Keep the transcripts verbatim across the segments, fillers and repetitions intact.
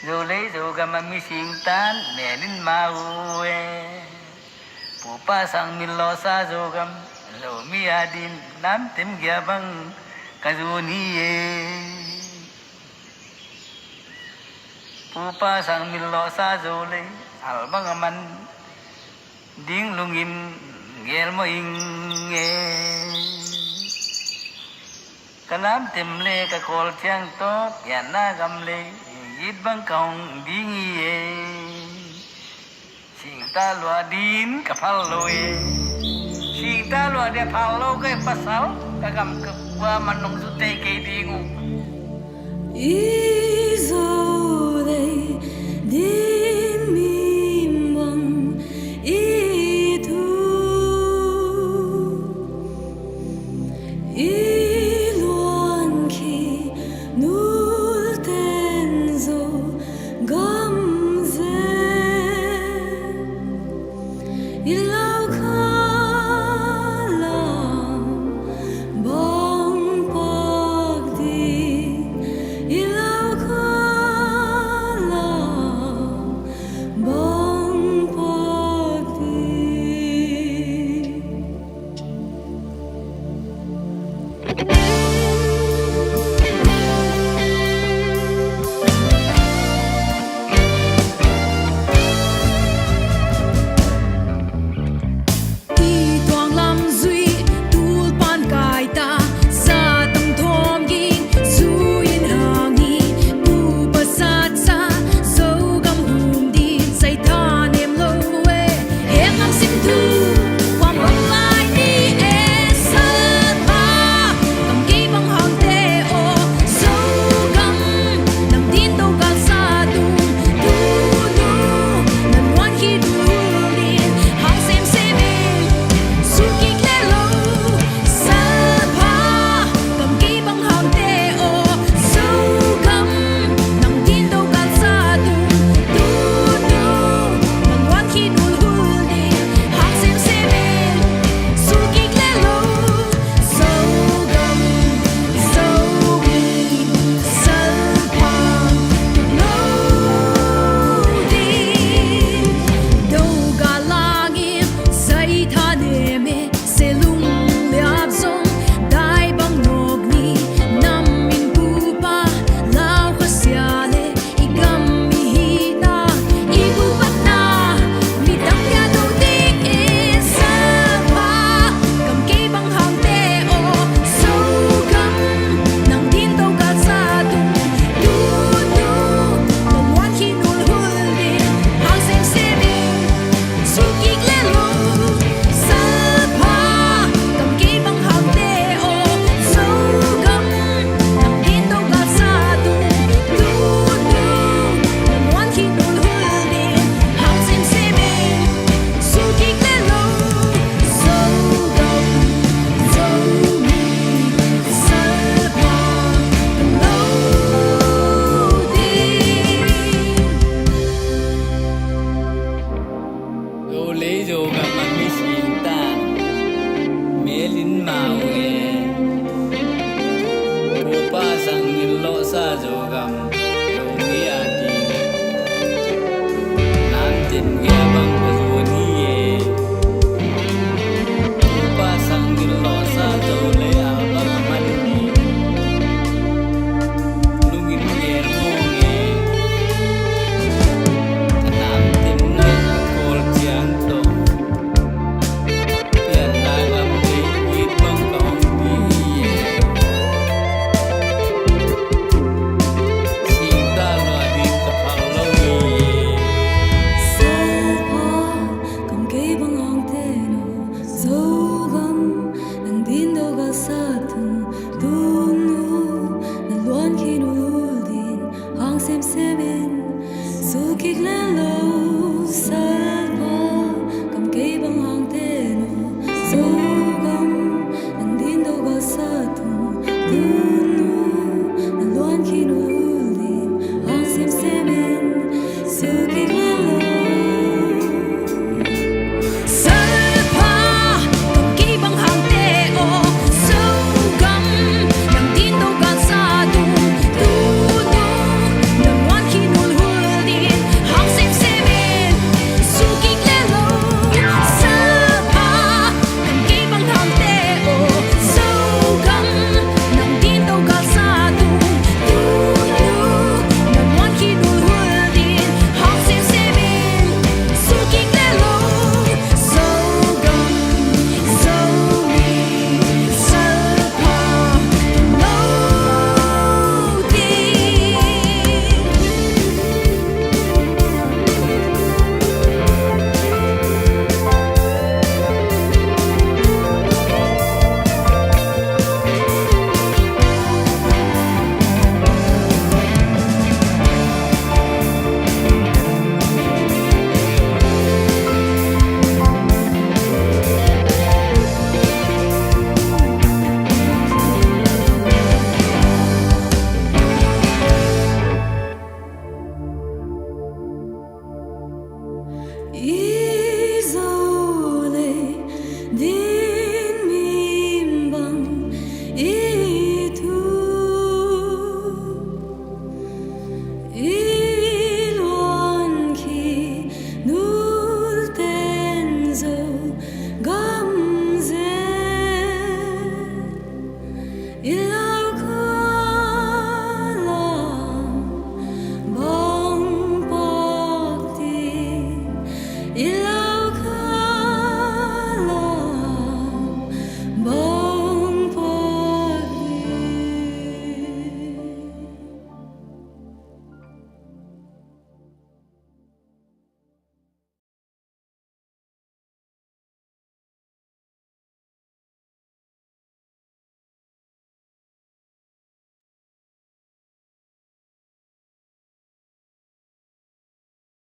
Zolei Zogam a mising tan menin ma uh e. Pupa sang min lawhsa Zogam, Zomi adin namtem gia bang ka zun hi e. Pupa sang min lawhsa Zolei, al bang a man ding lungin gelmawh ing e. Ka namtem le ka kawl ciang tawh pianna gam lei it bang ka hong ding hi e. Singta luah din ka phal lo e. Singta luah dia phal lo ka e pasal, ka gam ka kua man nong zutei kei ding uh. I Zolei din mi bang i thu, i luan khi nulten Zogam zel. I lau kha lam bang pak ding, i lau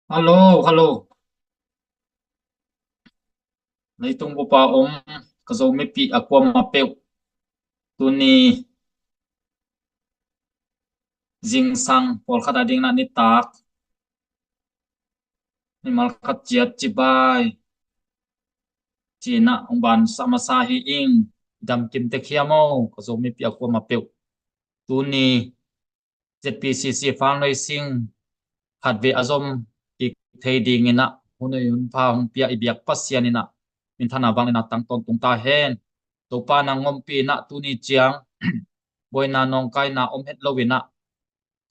Hallo, hallo. Leitung bupa om ka Zomipi a kuamah peuh, tuni zingsang pawlkhat a dingin ah nitak, mimal khat ciat cibai cinah hong bansa masa hi ing. Dam kim tek hiam aw ka Zomipi a kuamah peuh. Tuni Z P C C fundraising khatvei a zom kik thei dinginah hun hoih hun pha hong pia i biak Pasian inah minthanna vangliatna tang tawntung ta hen. Topa nang ompih inah tuni ciang buaina nawngkaina om het lo inah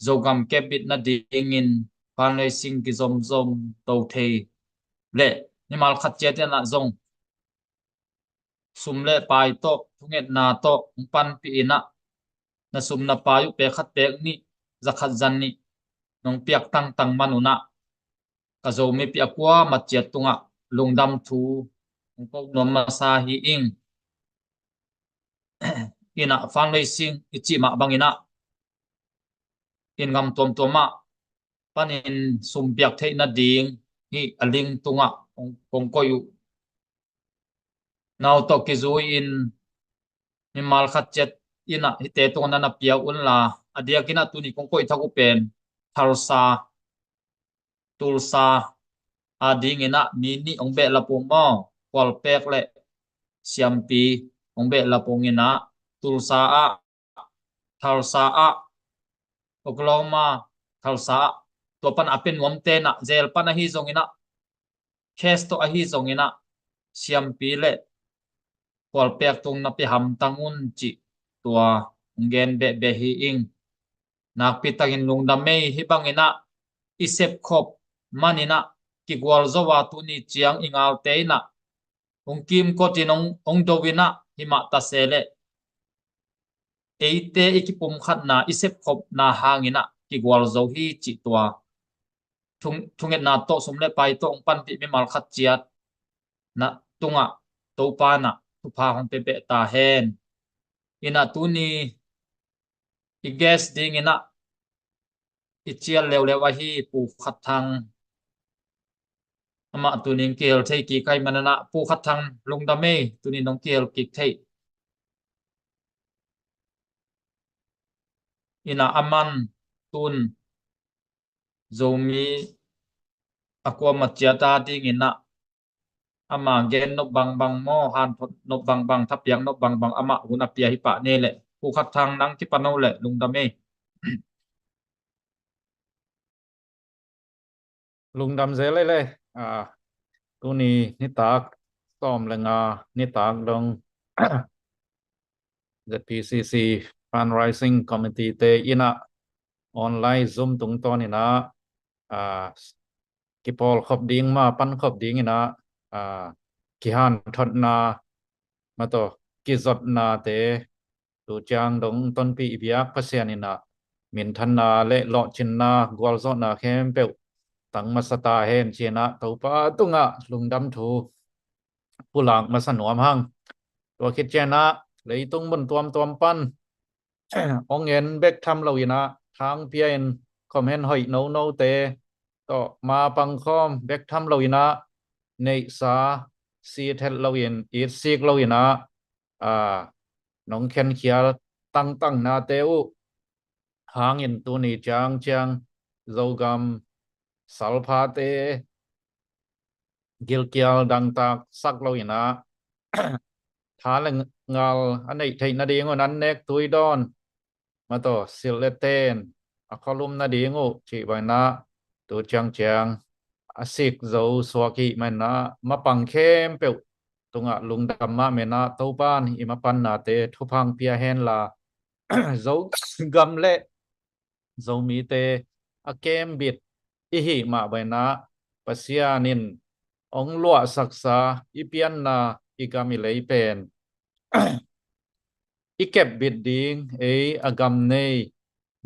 Zogam kepbit nadingin fundraising kizomzom to thei le mimal khat ciat inah zong sum le pai tawh, thungetna tawh hong panpih inah na sum na pai uh pek khat pek nih, za khat za nih nong piak tangtang man unah ka Zomipi a kuamah ciat tungah lungdam thu hong ko nuam masa hi ing. Inah fundraising i cih mah banginah inn gam tuamtuamah panin sum piak theih nading hih a link tungah kong, kong koih uh. Nau tawh kizui-in mimal khat ciat inah hihte tungah na na pia unla, a diakinah tuni kong koih thak uh pen Tulsa, Tulsa a dinginah mi nih hong behlap ung maw, Kualpek le Siampi hong behlap ung inah Tulsa ah, Tulsa ah, Oklahoma, Tulsa ah, tua pan a pia nuamte inah zel pan ahi zonginah, case tawh ahi zonginah Siampi le Kualpek tung na pia hamtang un cih tua hong gen behbeh hi ing. Nakpi takin lungdam ei. Hih banginah i sepkhop maninah kigualzo a tuni ciang i ngalte inah hong kimkotin hong, hong do inah himah tase le eite i kipumkhatna i sepkhopna hanginah kigualzo hi cih tua thung, thungetna tawh sum le pai tawh hong panpih mimal khat ciat na tungah Topa inah thupha hong pia beh ta hen. Inah tuni i guest dinginah i cial leuleu ahi Pu Khat Thang, amah tunin kihel thei kik ahih maninah Pu Khat Thang lungdam ei, tunin nong kihel kik thei. Inah aman tun Zomi a kuamah ciat a dinginah ama gen nop bangbang maw, hanthot nop bangbang, thapiak nop bangbang amah hun a pia hi pah ni leh. Pu Khat Thang nang kipan o leh lungdam ei. Lungdam zel ei le. Ah, tuni nitak sawm le nga nitak dong Z P C C Fundraising Committee te inah online Zoom tungtawn inah, ah, kipawlkhop ding ma pankhop ding inah, ah, kihanthotna ma tawh kizotnate tu ciang dong tonpih i biak Pasian inah minthanna le lawhcinna gualzawhna khempeuh tang masa ta hen cinah Topa tungah lungdam thu pulak masa nuam hang. Tua khit cianah leitung mun tuamtuam pan hong en bek tham lo inah thangpia in comment hoih nonote tawh ma pangkhawm bek tham lo inah neihsa sit het loin it sik lo inah, ah, nong khenkhial tangtangnate uh hangin tuni ciangciang Zogam salphate gilkial dangtak sak lo inah tha le ngal a neih theih nading uh nan nek tui dawn ma tawh silh le ten a khualum nading uh cih bang inah tu ciangciang a sik zo suak hih man inah mapang khempeuh tungah lungdam mah menah Topan i mapannate thupha hong pia henla Zogam le Zomite a kembit i hih mah bang inah Pasian in hong luahsaksa i pianna i gam i lei pen i kepbit ding ei a gam nei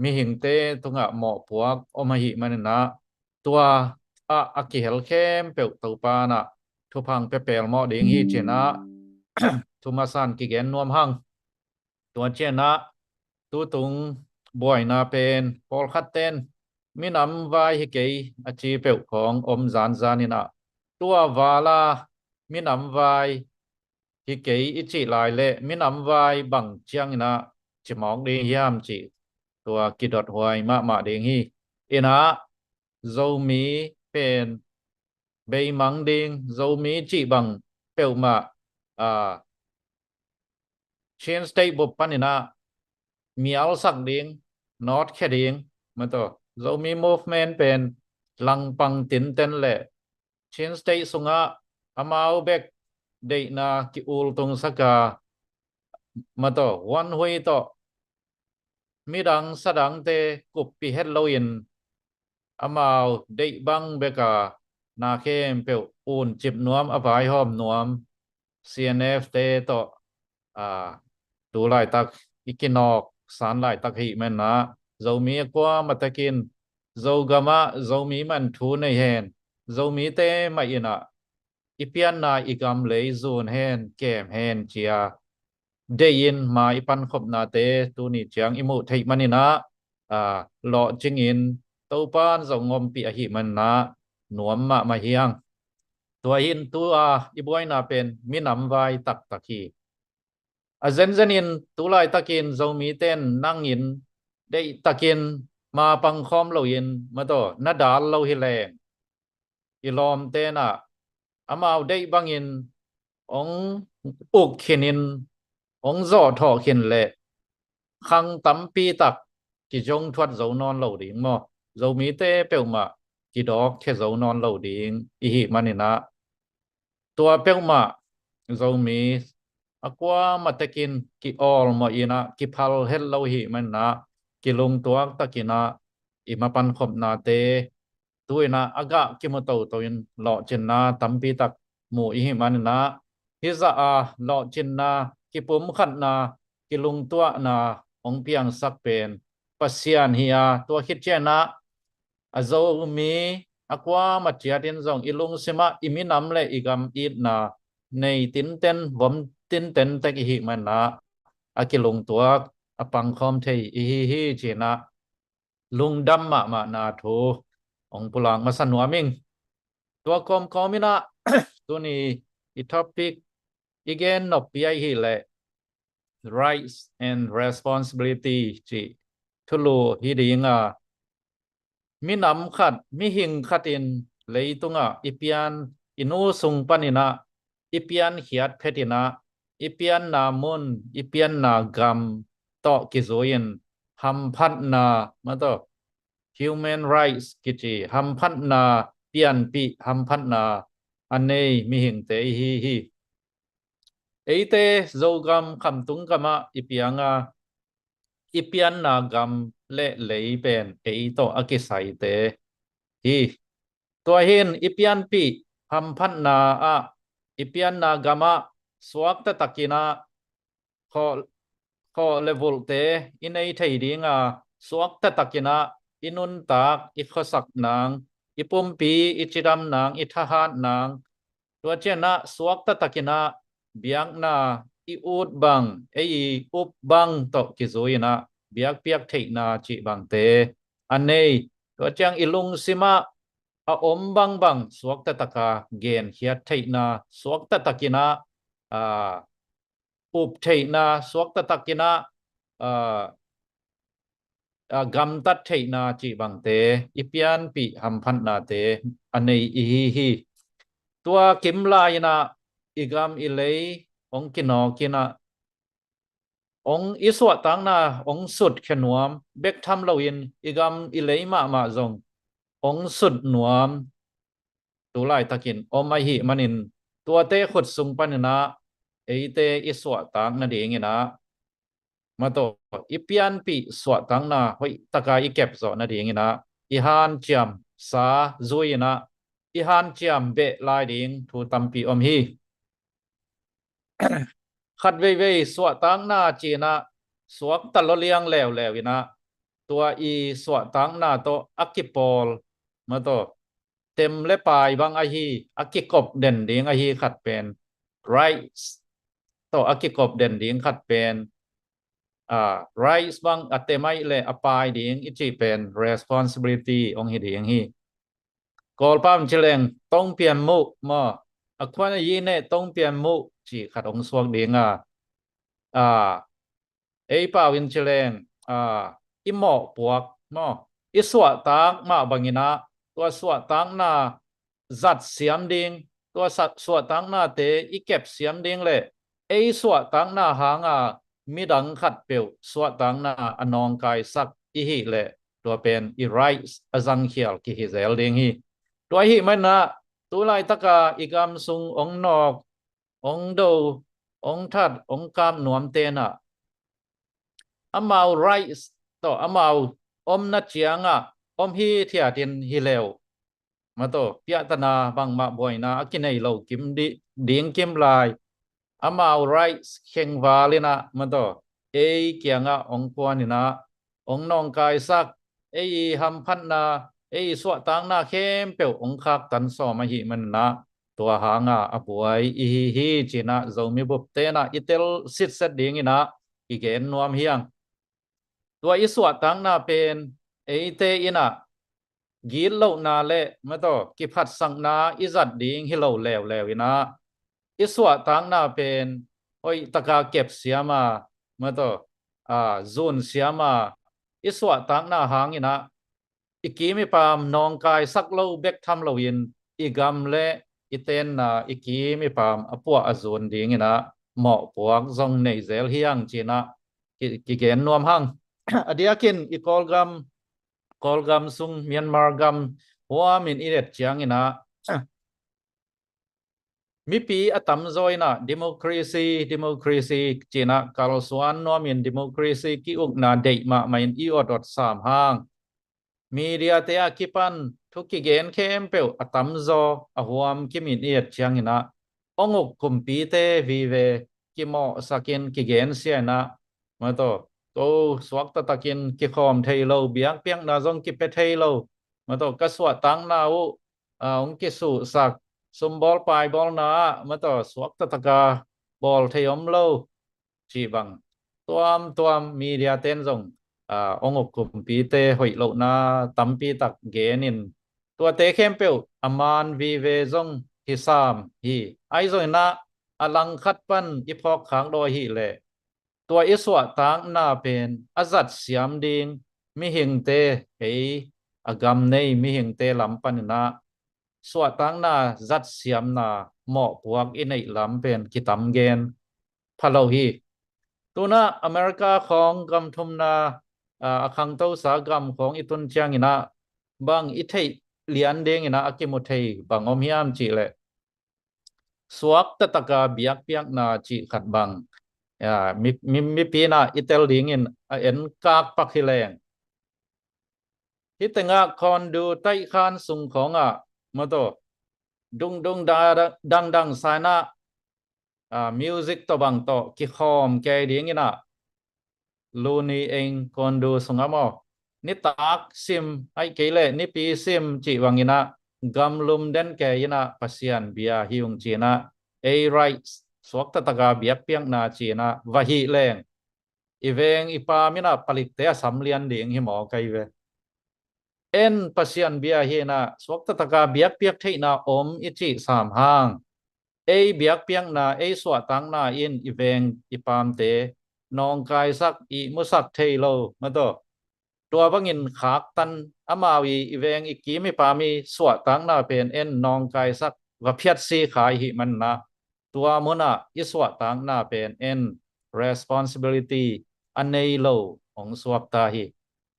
mihingte tungah mawhpuak om ahih man inah tua ah a kihel khempeuh Topa inah thupha hong pia pelmawh ding hi cinah thu masa in kigen nuam hang. Tua cianah tutung buaina pen pawlkhat ten minam vai hi kei a ci peuh khawng om zanzan in ah, tua vala minam vai hi kei i cih lai leh minam vai bang ciangin ah cimawk ding hiam cih tua kidot huai mahmah ding hi. In ah Zomi pen beimang ding, Zomi cih bang peuhmah a Chin State bup panin ah mialsak ding, nawtkhia ding, mataw Zomi movement pen langpang tinten leh Chin State sungah amau bek deihna ki-ultungsak a, mataw huanhui tawh midang sadangte kuppi het loin amau deih bang bek a na khempeuh uncip nuam, a vaihawm nuam C N F te tawh a tu laitak i kinawk san laitak hi manin ah, Zomi a kuamah takin Zogam ah Zomi man thu nei hen, Zomite mah in ah i pianna i gam lei zun hen, kem hen ci a deih in ma i pankhopnate tuni ciang i muh theih manin ah, a, lawhcingin Topan zong ompih ahih manin ah nuam mahmah hi hang. Tua hi in tu a i buaina pen minam vai taktak hi. A zenzenin tu laitakin Zomite in nangin deihtakin ma pangkhawm loin, mataw na dal lo hi leng, i lawmte in ah amau deih bangin hong uk khinin, hong zawhthawh khin leh khang tampi tak kizong thuat zo nawn lo ding maw, Zomite peuhmah kidawk khia zo nawn lo ding i hih manin ah, tua peuhmah Zomi a kuamah tekin ki-awlmawh in ah kiphal het lo i hih manin ah, kilungtuak takin ah i mapankhopnate tu in ah a gah kimu toto in lawhcinna tampi tak mu i hih manin ah, hih zah a lawhcinna, kipumkhatna, kilungtuahna hong piangsak pen Pasian hi a, tua khit ciangin ah a Zomi a kuamah ciatin zong i lungsim ah i minam leh i gam itna nei tinten, vom tinten tek i hih manin ah a kilungtuak, a pangkhawm thei i hi hi ci-in ah lungdam mahmahna thu hong pulak masa nuam ing. Tua kawmkawm in ah tuni i topic i gen noppi ahih leh rights and responsibility cih thulu hi ding a, minam khat, mihing khat in leitungah i pian, i nu sung panin ah i piankhiat phet in ah, i pianna mun, i pianna gam tawh kizui in hamphatna, mataw human rights kici hamphatna, pianpih hamphatna a nei mihingte i hi hi. Eite Zogam khamtung gamah i piang a, i pianna gam leh lei pen ei tawh a kisaite hi. Tua hi in i pianpih hamphatna ah, i pianna gamah suakta takin ah khawh, khawh leh vulhte i nei thei ding a, suakta takin ah i nuntak, i khuasak nang, i pumpi, i cidam nang, i thahat nang, tua ciangin ah suakta takin ah biakna i ut bang, ei i up bang tawh kizui in ah biakpiak theihna cih bangte a nei. Tua ciang i lungsim ah a om bangbang suakta taka genkhiat theihna, suakta takin ah, a, up theihna, suakta takin ah, a, a, gamtat theihna cih bangte, i pianpih hamphatnate a nei i hi hi. Tua kim lai in ah i gam i lei hong kinawk in ah, hong i suahtakna hong sutkhia nuam bek tham loin i gam i lei mahmah zong hong sut nuam tu laitakin om ahih manin, tuate khut sung panin ah eite i suahtak nadingin ah, mataw i pianpih suahtakna hoih taka i kep zawh nadingin ah, i hanciamsa zui in ah i hanciam beh lai ding thu tampi om hi. Khat veivei suahtakna ci-in ah suakta lawliang leuleu in ah, tua i suahtakna tawh a kipawl, mataw tem leh pai bang ahi, a kikop den ding ahi khat pen, rights tawh a kikop den ding khat pen, a, rights bang a temaih le a pai ding i cih pen responsibility hong hi ding hi. Kawlpau in ci leng tongpian muh maw, a khuan a yi ne tongpian muh cih khat hong suak ding a, a, ei pau in ci leng, a, i mawhpuak maw, i suahtak mah bangin ah tua suahtakna zat siam ding, tua sa-, suahtaknate i kep siam ding le ei suahtakna hanga midang khatpeuh suahtakna a nawngkaisak i hih leh tua pen i rights a zangkhial kihi zel ding hi. Tua ahih manin ah tu laitaka i gam sung hong nawk, hong do, hong that, hong kap nuamte in ah amau rights tawh amau omna ciangah om hithiat in hi leh uh, mataw, piahtana bangmah buaina a kinei lo kim di-, ding kim lai, amau rights khengval in ah, mataw, ei kiangah hong kuan in ah hong nawngkaisak, ei i hamphatna, ei i suahtakna khempeuh hong khaktan sawm ahih manin ah tua hanga a buai i hi hi ci-in ah Zomi bupte in ah i tel sitset dingin ah i gen nuam hi hang. Tua i suahtakna pen eite in ah gitlohna le, mataw, kiphatsakna i zat ding hi lo leuleu in ah i suahtakna pen hoihtaka kep siam a, mataw, a, zun siam a, i suahtakna hangin ah i kim i pam nawngkaisak lo bek tham loin i gam le i tenna, i kim i pam a puah a zun dingin ah mawhpuak zong nei zel hi hang ci-in ah ki, kigen nuam hang. A diakin i Kawlgam, Kawlgam sung Myanmar gam huamin i et ciangin ah mipi a tamzaw in ah democracy, democracy ci-in ah kalsuan nuamin democracy ki-ukna deih mahmah in i awt awt sam hang. Mediate a kipan thu kigen khempeuh a tamzaw a huam kimin i et ciangin ah hong uk kumpite vive kimawhsakin kigensia in ah, mataw, ko suakta takin kikhawm thei lo, biakpiakna zong kipia thei lo, mataw, ka suahtakna uh, a, hong kisuhsak, sumbawl paibawlna ah, mataw, suakta taka bawl thei om lo cih bang tuamtuam mediate in zong, a, hong uk kumpite hoih lohna tampi tak genin tuate khempeuh a man vive zong hi sam hi. Ahi zongin ah a langkhat pan i phawkkhak daw ahih leh tua i suahtakna pen a zat siam ding mihingte, ei a gam nei mihingte lam panin ah suahtakna zat siamna mawhpuak i neih lam pen kitam gen pha lo hi. Tu-in ah America khawng gam thumna, a, a khangtosa gam khawng i tun ciangin ah bang i theih lian dingin ah a kimu thei bang om hiam cih leh suakta taka biakpiakna cih khat bang, a, mi, mi, mipi in ah i tel dingin a en kak pak hi leng. Hih tengah Kawndu taihkhan sung khawngah, mataw, dungdung da-, da-, dangdang sa in ah, a, music tawh bang tawh kikhawm kei dingin ah Luni eng Kawndu sungah maw, nitak sim, ahih kei leh nipi sim cih bangin ah gamlum den kei in ah Pasian bia hi ung ci-in ah, ei rights, suakta taka biakpiakna ci-in ah va hih leng i veng i pam in ah palikte a sam lian ding hi maw kai ve. En Pasian bia hi in ah suakta taka biakpiak theihna om i cih sam hang, ei biakpiakna, ei suahtakna in i veng i pamte nawngkaisak, ihmusak thei lo, mataw, tua bangin khaktan, amau i, i veng i kim i pam i suahtakna pen en nawngkaisak, va phiatsi kha i hih manin ah tua munah i suahtakna pen en responsibility a nei lo hong suakta hi.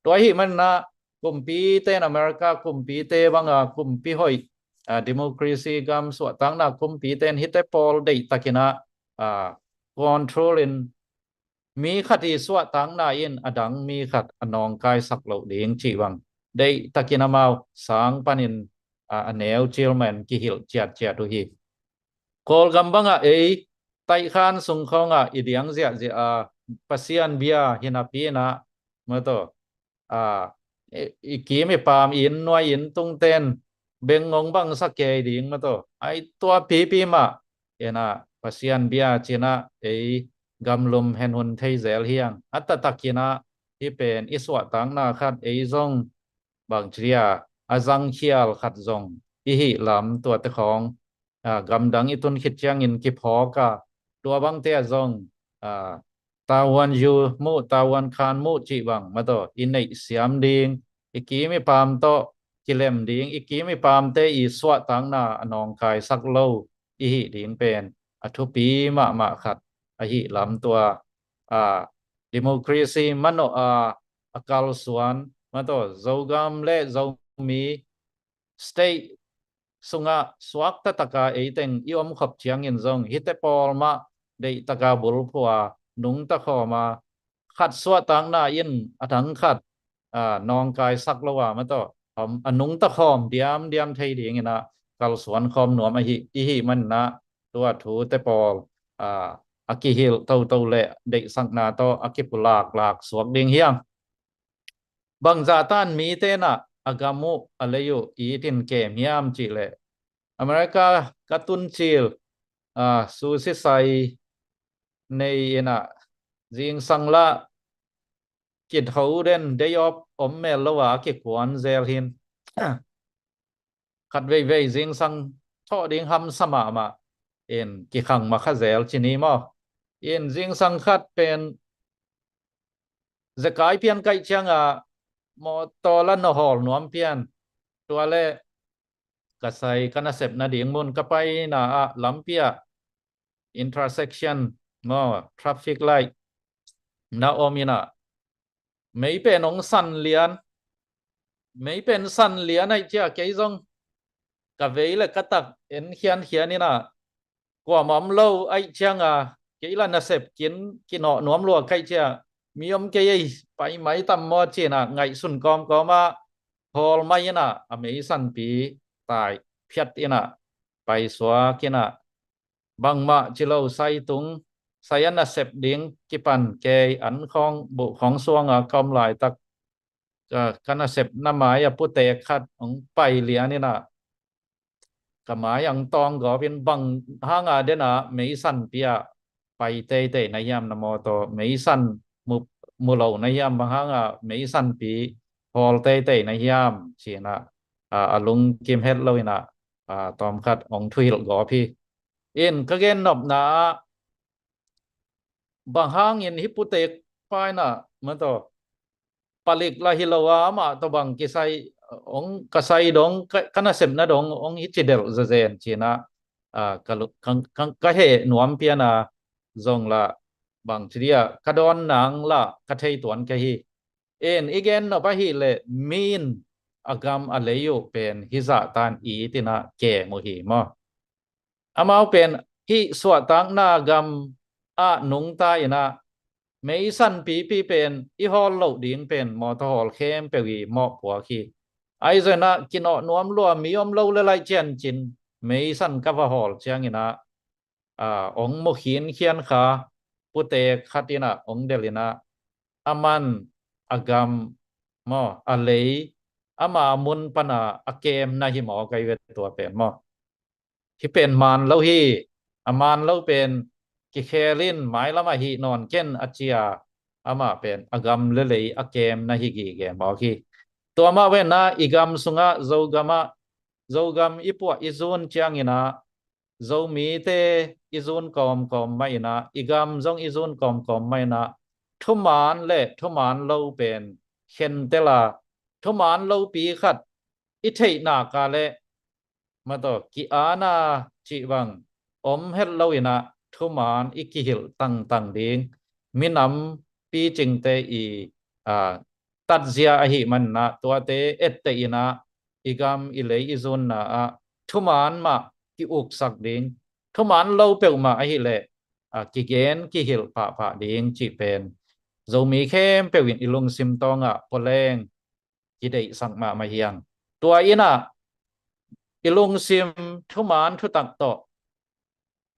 Tua ahih manin ah kumpite in, America kumpite banga kumpi hoih, a, democracy gam suahtakna kumpite in hihte pawl deihtakin ah, a, control in mi khat i suahtakna in a dang mi khat a nawngkaisak loh ding cih bang deihtakin amau sang panin, a, a neu cil man kihilh ciatciat uh hi. Kawlgam bangah ei taihkhan sung khawngah i diang ziahziah a, Pasian bia hi napi in ah, mataw, a, i, i kim i pam, i inn nuai inn tungte in beng hong bangsak kei ding, mataw, ahi tua pipi mah in ah Pasian bia ci-in ah ei gamlum hen hun thei zel hi hang. A taktakin ah hih pen i suahtakna khat, ei zong bang ci dia, a zangkhial khat zong i hih lam, tuate khawng, ah, gamdang i tun khit ciangin kiphawk a, tua bangte ah zong, ah, tavuan zu muh, tavuan khan muh cih bang, mataw, i neih siam ding, i kim i paam tawh kilem ding, i kim i paamte i suahtakna a nawngkaisak lo i hih ding pen a thupi mahmah khat ahi lam, tua, ah, democracy manawh a, a kalsuan, mataw, Zogam le Zomi state sungah suakta taka eiteng i omkhop ciangin zong hihte pawl mah deihtaka bulphuh a, nungta khawm a, khat suahtakna in a dang khat, ah, nawngkaisak lo a, mataw, a nungta khawm diamdiam thei dingin ah kalsuan khawm nuam ahi, i hih manin ah tua thute pawl, ah, a kihilh toto le deihsakna tawh a kipulaklak suak ding hi hang. Bangzah tan mite in ah a gam uh, a lei uh itin kem hiam cih leh, America ka tun cil, ah, susisai nei in ah, zingsang lah kitho den, day off om mel lo a kikuan zel hi in, khat veivei zingsang thawh ding hamsa mahmah in kikhang makha zel ci ni maw. In zingsang khat pen zekai pian kaih ciangah mawtaw la na hawl nuam pian, tua le ka sai, ka nasepna ding mun ka paina ah lampi ah intersection maw, traffic light na om in ah, mei pen hong san lian, mei pen san lian ahih ciang kei zong ka vei le ka tak en khiankhian in ah, kuamah om lo ahih ciangah kei la nasep kin kinawh nuam lua kaih ciang, mi om kei ei, pai mai tam maw ci in ah ngaihsun kawmkawm ah hawl mai in ah, a mei sanpi tai phiat in ah, paisuak in ah, bangmah ci lo, sai tung, sai a nasep ding kipan kei, an khawng buh khawng suanga ka om laitak, ka, ka nasepna mai a putek khat hong pai lian in ah, ka mai ah hong tawng gawp in, bang hanga den ah mei sanpi ah pai teitei na hiam, na mawtaw mei san mu, mu lo na hiam, bang hanga mei sanpi hawl teitei na hiam ci in ah, a, a lungkim het lo in ah, a, tawmkhat hong thuhilh gawp hi. In ka gennopna ah, bang hangin hih putek pa in ah, mataw, palik la hi lo a, amah tawh bang kisai, hong ka sai dong, ka, ka nasepna dong hong hi ci delh zazen ci in ah, a, ka lu-, ka, ka, ka heh nuam pian a, zong lah bang ci dia, ka dawn nang lah ka thei tuan ka hi. In i gennop ahih leh, mi in a gam a lei uh pen hih zah tan itin ah kem uh hi maw. Amau pen hih suahtakna gam ah nungta in ah, mei sanpipi pen i hawl loh ding pen mawtaw hawl khempeuh i mawhpuak hi. Ahi zongin ah kinawh nuam lua, mi om lo le laih ciancin mei san ka va hawl ciangin ah, a, hong mu khinkhian kha putek khat in ah hong delh in ah, aman a gam maw, a lei, ama mun pan a a kemna hi mawk ahi ve tua pen maw. Hih pen man lo hi, a man lo pen kikhel in mailam ah hih nawn ken a ci a, amah pen a gam le lei a kemna hi gige mawk hi. Tua mah ve in ah i gam sungah, Zogam ah, Zogam i puah i zun ciangin ah, Zomite i zun kawmkawm mah in ah, i gam zong i zun kawmkawm mah in ah, thuman le thuman lo pen khentel a, thuman lopi khat i theih nak leh, mataw, ki-an a cih bang om het lo in ah, thuman i kihilh tangtang ding, minam picingte i, a, tatzia ahih manin ah, tuate etteh in ah, i gam i lei i zunna ah thuman mah ki-uksak ding, thuman lo peuhmah ahih leh, a, kigen kihilh pahpah ding cih pen Zomi khempeuh in i lungsim tawngah pawleng kideihsak mahmah hi hang. Tua in ah i lungsim thuman thutak tawh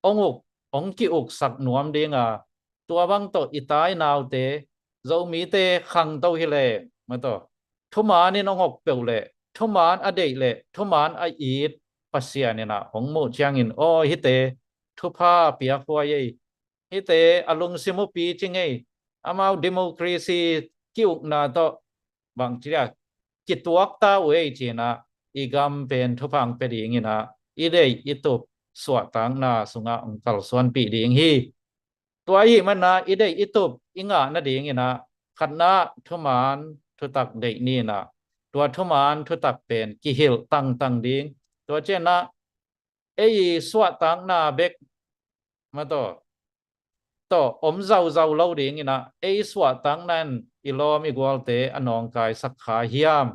hong uk, hong ki-uksak nuam ding a, tua bang tawh i tai naute, Zomite khangto hi leng, mataw, thuman in hong uk peuh leh, thuman a deih leh thuman a it Pasian in ah hong muh ciangin, aw, hihte thupha piakhuai ei, hihte a lungsim uh pici ngei, amau democracy ki-ukna tawh bangci a kituak ta uh ei ci-in ah i gam pen thupha hong pia dingin ah i deih i tup suahtakna sungah hong kalsuanpih ding hi. Tua ahih manin ah i deih i tup i ngah nadingin ah khatna thuman thutak deih ni in ah tua thuman thutak pen kihilh tangtang ding. Tua ciangin ah ei suahtakna bek mataw tawh om zauzau lo dingin ah ei suahtakna in i lawm i gualte a nawngkaisak kha hiam?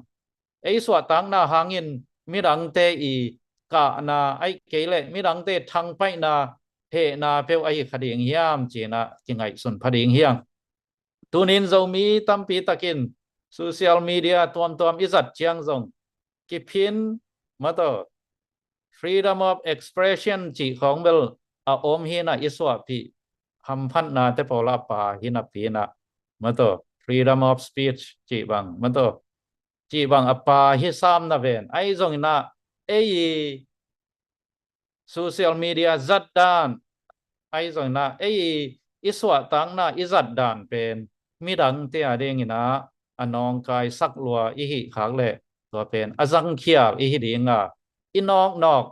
Ei suahtakna hangin midangte i kahna ahih kei leh midangte thangpaihna hehna peuh ahi kha ding hiam ci-in ah kingaihsun pha ding hi hang. Tunin Zomi tampi takin social media tuamtuam i zat ciang zong kiphin mataw freedom of expression cih khawng bel a om hi in ah i suahpih hamphatnate pawl a pha hi napi in ah mataw freedom of speech cih bang mataw cih bang a pha hi sam na ven ahi zongin ah ei i social media zat dan ahi zongin ah ei i suahtakna i zat dan pen midangte a dingin ah a nawngkaisak lua i hih khak leh tua pen a zangkhial i hi ding a i nawknawk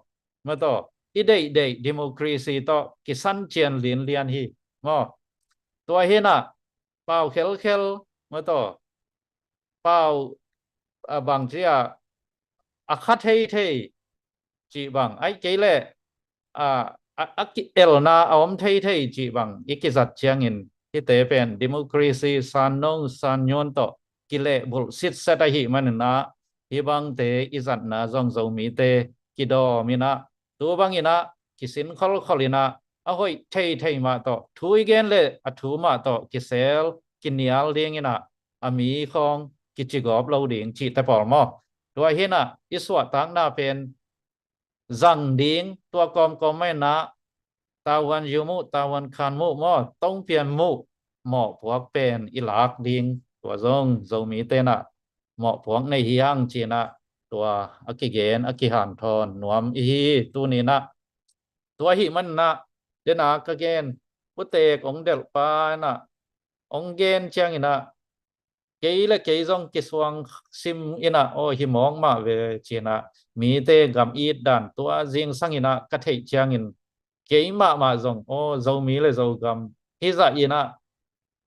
mataw i deihdeih democracy tawh kisan cian linlian hi maw? Tua hi in ah pau khelkhel mataw pau a bangci a a kha theithei cih bang ahih kei leh a a a ki-elna a om theithei cih bang i kizat ciangin hihte pen democracy sannong sannyun tawh kilehbulh sitset ahih manin ah hih bangte i zatna zong Zomite kidawm in ah tu bangin ah kisin kholkhol in ah a hoih theithei mah tawh thu i gen leh a thu mah tawh kisel kinial dingin ah a mi khawng kicigawp lo ding cihte pawl maw? Tua hi in ah i suahtakna pen zang ding tua kawmkawm mah in ah tavuan yu muh tavuan khan muh maw tongpian muh mawhpuak pen i lak ding tua zong Zomite in ah mawhpuak nei hi hang ci-in ah tua a kigen a kihanthawn nuam i hi tuni in ah. Tua ahih manin ah dena ka gen putek hong delhpa in ah hong gen ciangin ah kei le kei zong kisuang sim in ah aw hi mawk mah ve ci-in ah mite gam it dan tua zingsang in ah ka theih ciangin kei mahmah zong aw Zomi le Zogam hi zah in ah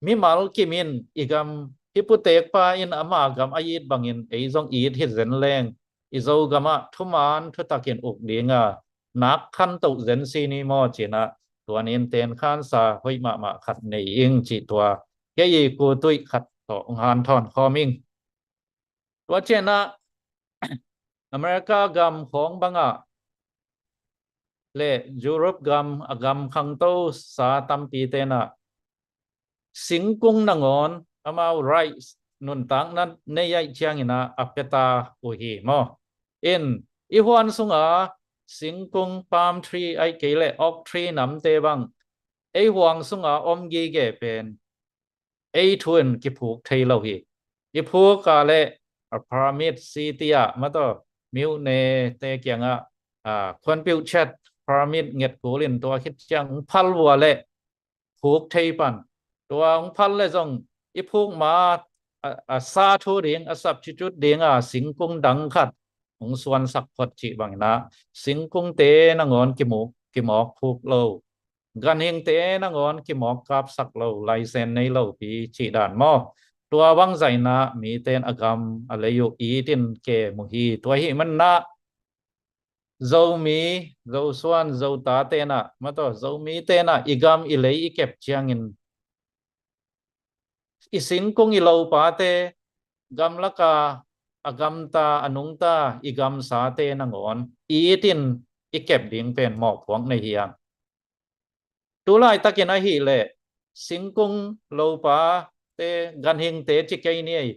mimal kim in i gam hi putekpa in ama gam a it bangin ei zong it hi zen leng i Zogam ah thuman thutakin uk ding a nak khantoh zen si ni maw ci-in ah tuanin tenkhansa hoih mahmah khat nei ing cih tua kei i kutuih khat tawh hong hanthawn khawm ing. Tua ciangin ah America gam khawng bangah le Europe gam a gam khangtosa tampite in ah singkung nangawn amau rights nuntakna nei ahih ciangin ah a pia ta uh hi maw? In i huan sunga singkung palm tree ahih kei leh oak tree namte bang ei huang sunga om gige pen ei thu in kiphuk thei lo hi. I phuk a leh a permit city ah mataw miuhne te kiangah a khuanpiuh chat permit nget kul in tua khit ciang hong phal vua leh phuk thei pan. Tua hong phal leh zong i phuk ma a, a sa thu ding a substitute ding a singkung dang khat hong suansak phot cih bangin ah singkungte nangawn kimuk kimawk phuk lo. Ganhingte nangawn kimawk kapsak lo, license nei lo pi cih dan maw? Tua bang zah in ah mite in a gam a lei uh it in kem uh hi. Tua ahih manin ah Zomi, Zosuan, Zotate in ah mataw Zomite in ah i gam i lei i kep ciangin i singkung i lopate gamlaka a gamta a nungta i gamsate nangawn i it in i kep ding pen mawhpuak nei hi hang. Tu laitakin ahih leh singkung lopate ganhingte ci kei ni ei.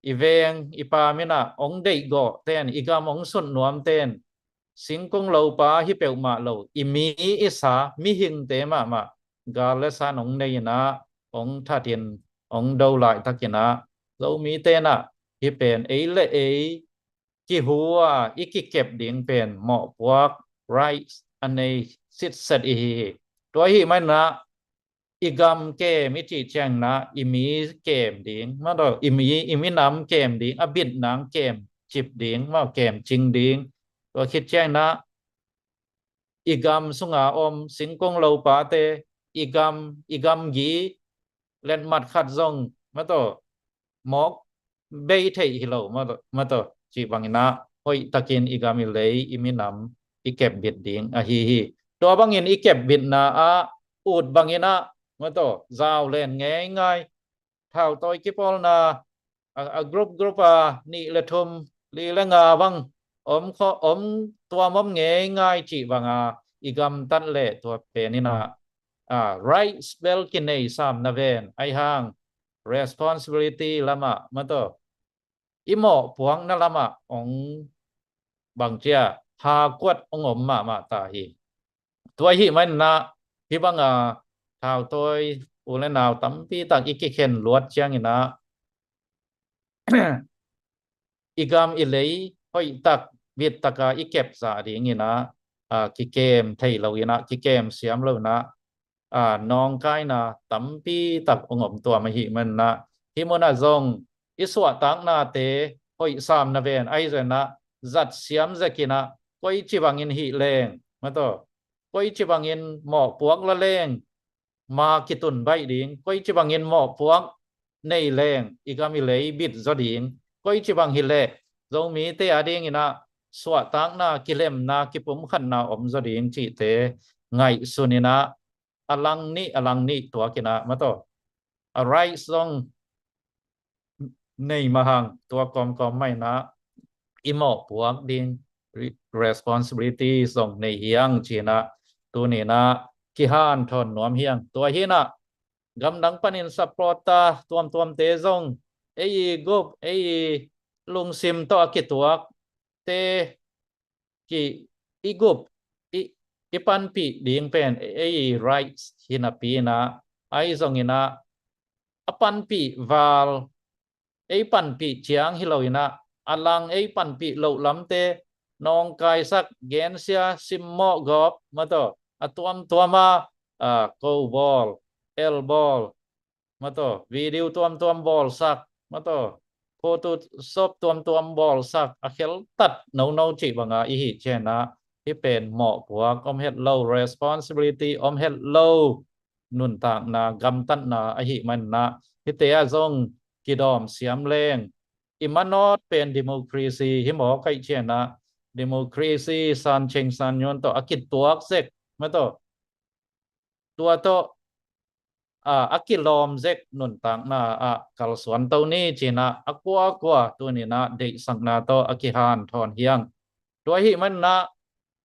I veng i pam in ah hong deihgawh ten i gam hong sut nuam ten singkung lopa hi peuhmah lo i mi i sa mihingte mahmah gal le san hong nei in ah hong that in hong do laitakin ah Zomite in ah hih pen ei le ei kihu a i kikep ding pen mawhpuak rights a nei sitset i hi hi. Tua ahih manin ah i gam kem i cih ciangin ah i mi kem ding, maw taw, i mi, i minam kem ding, a bit nang kem cip ding, maw, kem cing ding. Tua khit ciangin ah i gam sunga om singkung lopate, i gam, i gamgi letmat khat zong, maw taw, mawk bei thei hi lo, maw taw, maw taw, cih bangin ah hoih takin i gam i lei, i minam i kepbit ding ahi hi. Tua bangin i kepbitna ah ut bangin ah, maw taw, zau len ngeingai, thautawi kipawlna a, a group group a nih le thum, li le nga bang om kho, om tuam om ngeingai cih banga i gamtat leh tua penin ah, a, rights bel kinei sam na ven, ahi hang responsibility lamah, maw taw, i mawhpuakna lamah hong bang cia, hakuat hong om mahmah ta hi. Tua ahih manin ah hih banga thautawi u le nau tampi tak i kikhen luat ciangin ah i gam i lei hoih tak, bit taka i kep zah dingin ah, a, kikem thei lo in ah, kikem siam lo in ah, a, nawngkaina tampi tak hong om tuam ahih manin ah, hih munah zong i suahtaknate hoih sam na ven, ahi zongin ah zat siam zekin ah, koici bangin hih leng, maw taw, koici bangin mawhpuak la leng ma kitun baih ding, koici bangin mawhpuak nei leng i gam i lei bit zaw ding, koici bang hi leh Zomite a dingin ah suahtakna, kilemna, kipumkhatna om zaw ding cihte ngaihsun in ah, a lang nih, a lang nih tuakin ah, maw taw, a rights zong nei mah hang, tua kawmkawm mah in ah i mawhpuak ding re-, responsibility zong nei hi hang ci-in ah, tuni-in ah kihanthawn nuam hi hang. Tua hi-in ah gamdang panin supporter tuamtuamte zong, ei i gup, ei i lungsim tawh a kituakte ki, i gup, i, i panpih ding pen ei i rights hi napi-in ah, ahi zongin ah a panpih val, ei panpih ciang hi lo-in ah, a lang ei panpih loh lamte nawngkaisak, gensia, simmawh gawp, maw taw, a tuamtuam a, a, ko bawl, el bawl, maw taw, video tuamtuam bawlsak, maw taw, Photoshop tuamtuam bawlsak, a kheltat nono cih banga i hih ciangin ah, hih pen mawhpuak om het lo, responsibility om het lo nuntakna, gamtatna ahih manin ah, hihte ah zong kidawm siam leng, i manawt pen democracy hi maw, ka hih ciangin ah, democracy, san cheng san nyun tawh a kituak zek, maw taw, tua tawh, a, a kilawm zek nuntakna ah kalsuan to ni ci-in ah, a kuakua tuni-in ah deihsakna tawh a kihanthawn hi hang. Tua ahih manin ah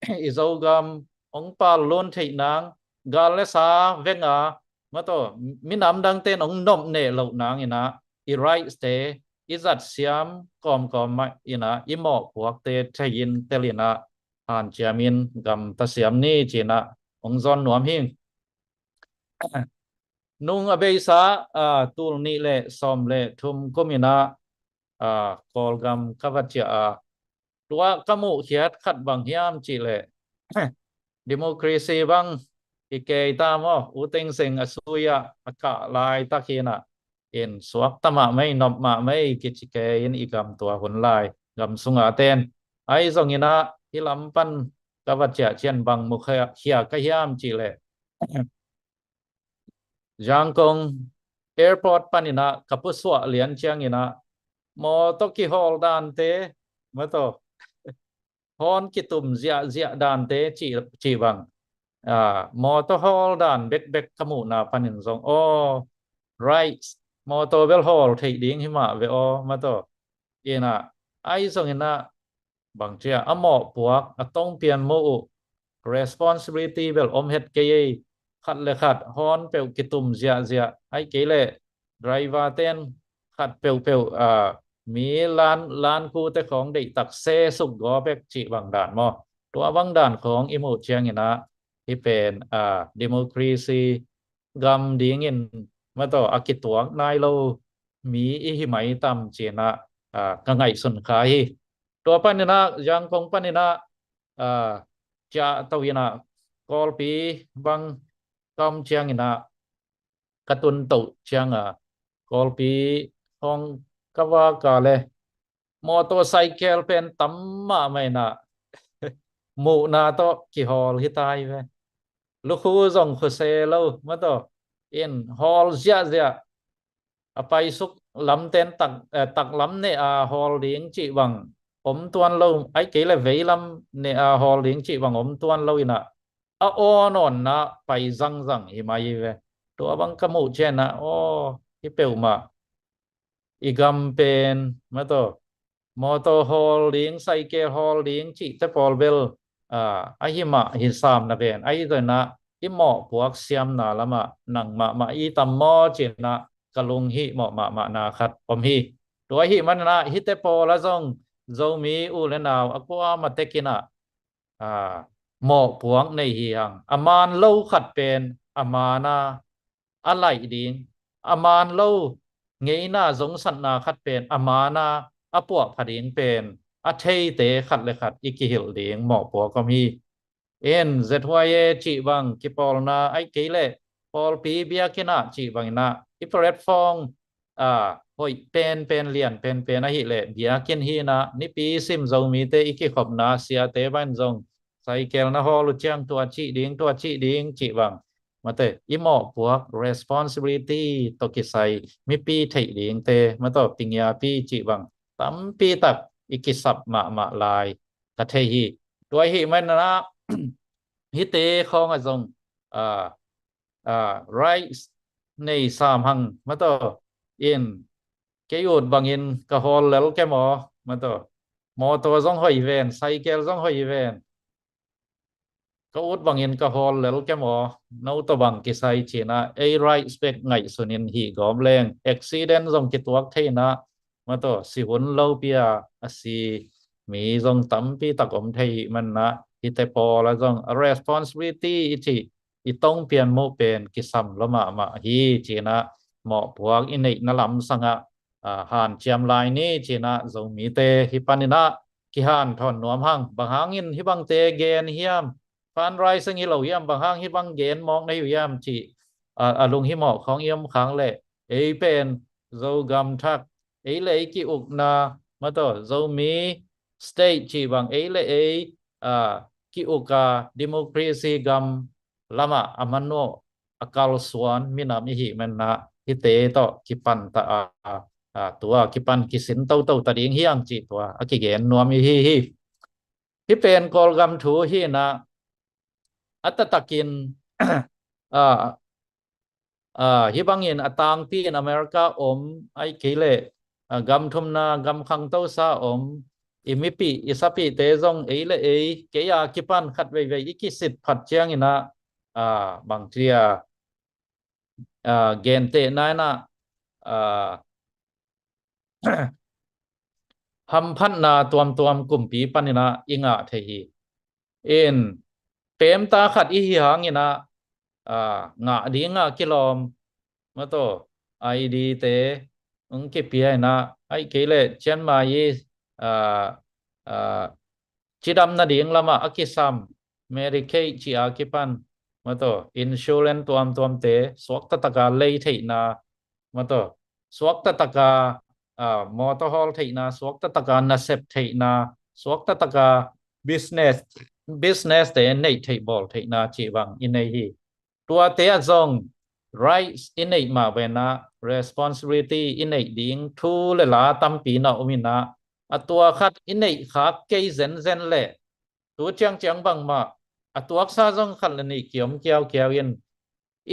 i Zogam hong pallun theih nang, gal le sa venga, maw taw, minam dangte in hong nopneh loh nangin ah, i rights-te i zat siam kawmkawm mah in ah, i mawhpuakte thei-in tel-in ah, hanciamin gamta siam ni ci-in ah hong zawn nuam hi. Nung a beisa, a, tul nih le sawm le thum kumin ah, a, Kawlgam ka va ciah a, tua ka muhkhiat khat bang hiam cih leh, democracy bang i kei ta maw, U Thein Sein a sui ah a kah laitak hi-in ah, in suakta mahmah ei, nop mahmah ei kici kei in i gam tua hun lai, gam sunga ten. Ahi zongin ah hih lam pan ka va ciah ciang bang mukhia ka hiam cih leh, Yangon airport panin ah ka pusuah lian ciangin ah, mawtaw kihawl dante, maw taw, hawn kitum ziahziah dante cih, cih bang, a, mawtaw hawl dan bekbek ka muhna panin zong, aw, rights, mawtaw bel hawl theih ding hi mah ve aw, maw taw. In ah, ahi zongin ah, bang cia, a mawhpuak, a tongpian mawh uh, responsibility bel om het kei ei, khat le khat hawn peuh kitum ziahziah, ahih kei leh driver ten khat peuhpeuh, a, mi lan, lankute khawng deihtak se suk gaw bek cih bang dan maw. Tua bang dan khawng i muh ciangin ah, hih pen, a, democracy gam dingin, maw taw, a kituak nai lo mi i hi mai tam ci-in ah, a, ka ngaihsun kha hi. Tua panin ah, Yangon panin ah, a, ciah to-in ah, Kawlpi bang ka om ciangin ah ka tun toh ciang a Kawlpi khawng ka vak a le motorcycle pen tam mahmah in ah muhna tawh kihawl hi ta hi ve. Lukhu zong khuase lo mah tawh in hawl ziahziah a paisuk lamten tak, eh, taklam neh a hawl ding cih bang om tuan lo, ai kei le veilam neh a hawl ding cih bang om tuan lo in ah a awn awnna pai zangzang hi mai hi ve. Tua bang ka muh ciang ah aw hi peuhmah i gam pen mah tawh motor hawl ding, cycle hawl ding cihte pawl bel, ah, ahi mah hi sam na ven. Ahi zongin ah i mawhpuak siamna lamah nang mahmah i tam maw ci-in ah ka lunghimawh mahmahna khat om hi. Tua ahih manin ah hihte pawl ah zong Zomi u le nau a kuamah tekin ah, ah, mawhpuak nei hi hang. A man lo khat pen a man a a laih ding, a man lo ngeina zongsatna khat pen a man a a puahpha ding pen a theite khat le khat i kihilh ding mawhpuak om hi. In Z Y A cih bang kipawlna ai kei le pawlpi biakinn ah cih bangin ah i platform, ah, hoih penpen, lian penpen ahih leh biakinn hi-in ah nipi sim Zomite i kikhopna siate bangin zong cycle na hawl uh ciang tua cih ding, tua cih ding cih bang mate, i mawhpuak responsibility tawh kisai mipi theih dingte mah tawh pingiapi cih bang tampi tak i kisap mahmah lai ka thei hi. Tua ahih manin ah hihte khawng ah zong, ah, ah, rights nei sam hang mah tawh in kei ut bangin ka hawl lel ke maw mah tawh, motor zong hoih ven, cycle zong hoih ven, ka ut bangin ka hawl lel ke maw, no tawh bang kisai ci-in ah ei rights bek ngaihsun in hih gawp leng accident zong kituak thei-in ah mah tawh si hun lopi a a si mi zong tampi tak om thei ahih manin ah hihte pawl ah zong a responsibility i cih i tong pian muh pen kisam lua mahmah hi ci-in ah mawhpuak i neihna lamsang ah, ah, hanciam lai ni ci-in ah Zomite hih panin ah kihanthawn nuam hang. Bang hangin hih bangte gen hiam, fundraising hi lo hiam, bang hang hih bang gen mawk na hi uh hiam cih, ah, a lunghimawh khawng i om khang leh ei pen Zogam thak, ei le ei ki-ukna mah tawh Zomi state cih bang ei le ei, ah, ki-uk a democracy gam lamah a man uh a kalsuan minam i hih manin ah hihte tawh kipan ta a, ah, tua kipan kisin toto ta ding hi hang cih tua a kigen nuam i hi hi. Hih pen Kawlgam thu hi-in ah a taktakin, ah, ah, hih bangin a tangpi in America om ai kei le, ah, gam thumna gam khangtosa om i mipih i sapihte zong ei le ei kei a kipan khat veivei i kisit phat ciangin ah, ah, bang ci dia, ah, gentehna in ah, ah, hamphatna tuamtuam kumpi panin ah i ngah thei hi. In pemta khat i hi hangin ah, ah, ngah ding a kilawm mah tawh I D te hong kipia in ah ai kei le cianmai i, ah, ah, cidam nading lamah a kisam Medicaid cih a kipan mah tawh insurance tuamtuamte suakta taka lei theihna mah tawh suakta taka, ah, motor hawl theihna, suakta taka nasep theihna, suakta taka business, business te neih theih bawl theihna cih bang i nei hi. Tuate ah zong rights i neih mah ve-in ah responsibility i neih ding thu le la tampi na om in ah a tua khat i neih khak kei zenzen leh tu ciangciang bangmah a tuaksa zong khat le nih kiom kiaukiau in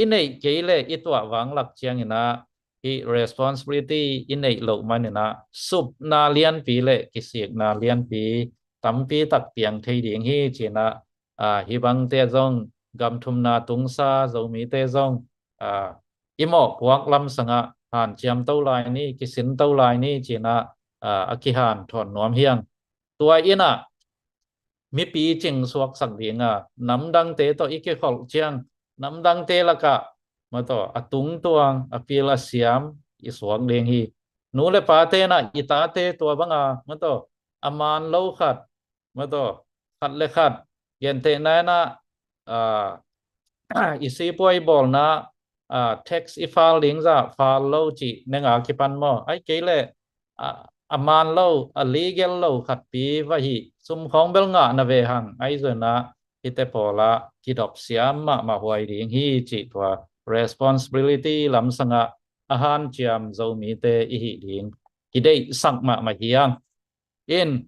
i neih kei le i tuah vanglak ciangin ah hih responsibility i neih loh manin ah supna lianpi le kisikna lianpi tampi tak piang thei ding hi ci-in ah, ah, hih bangte zong gam thumna tungsa Zomite zong, ah, i mawhpuak lamsang ah hanciam to lai ni, kisin to lai ni ci-in ah, ah, a kihanthawn nuam hi hang. Tua in ah mipi cing suaksak ding a namdangte tawh i kikholh ciang namdangte lakah mah tawh a tungtuang a pil a siam i suak ding hi. Nu le pate in ah i tate tua bang a mah tawh a man lo khat mah tawh khat le khat gentehna in ah, ah, i sipuai bawlna, a, tax i fal ding zah fal lo cih nenga kipan maw, ai kei leh a, a man lo, a legal lo khatpi va hi, sum khawng bel ngah na ve hang, ai zonna hite pawla kidop siam mahmah huai ding hi cih tua responsibility lamsanga a hanciam Zomite i hi ding kideihsak mahmah hiang. In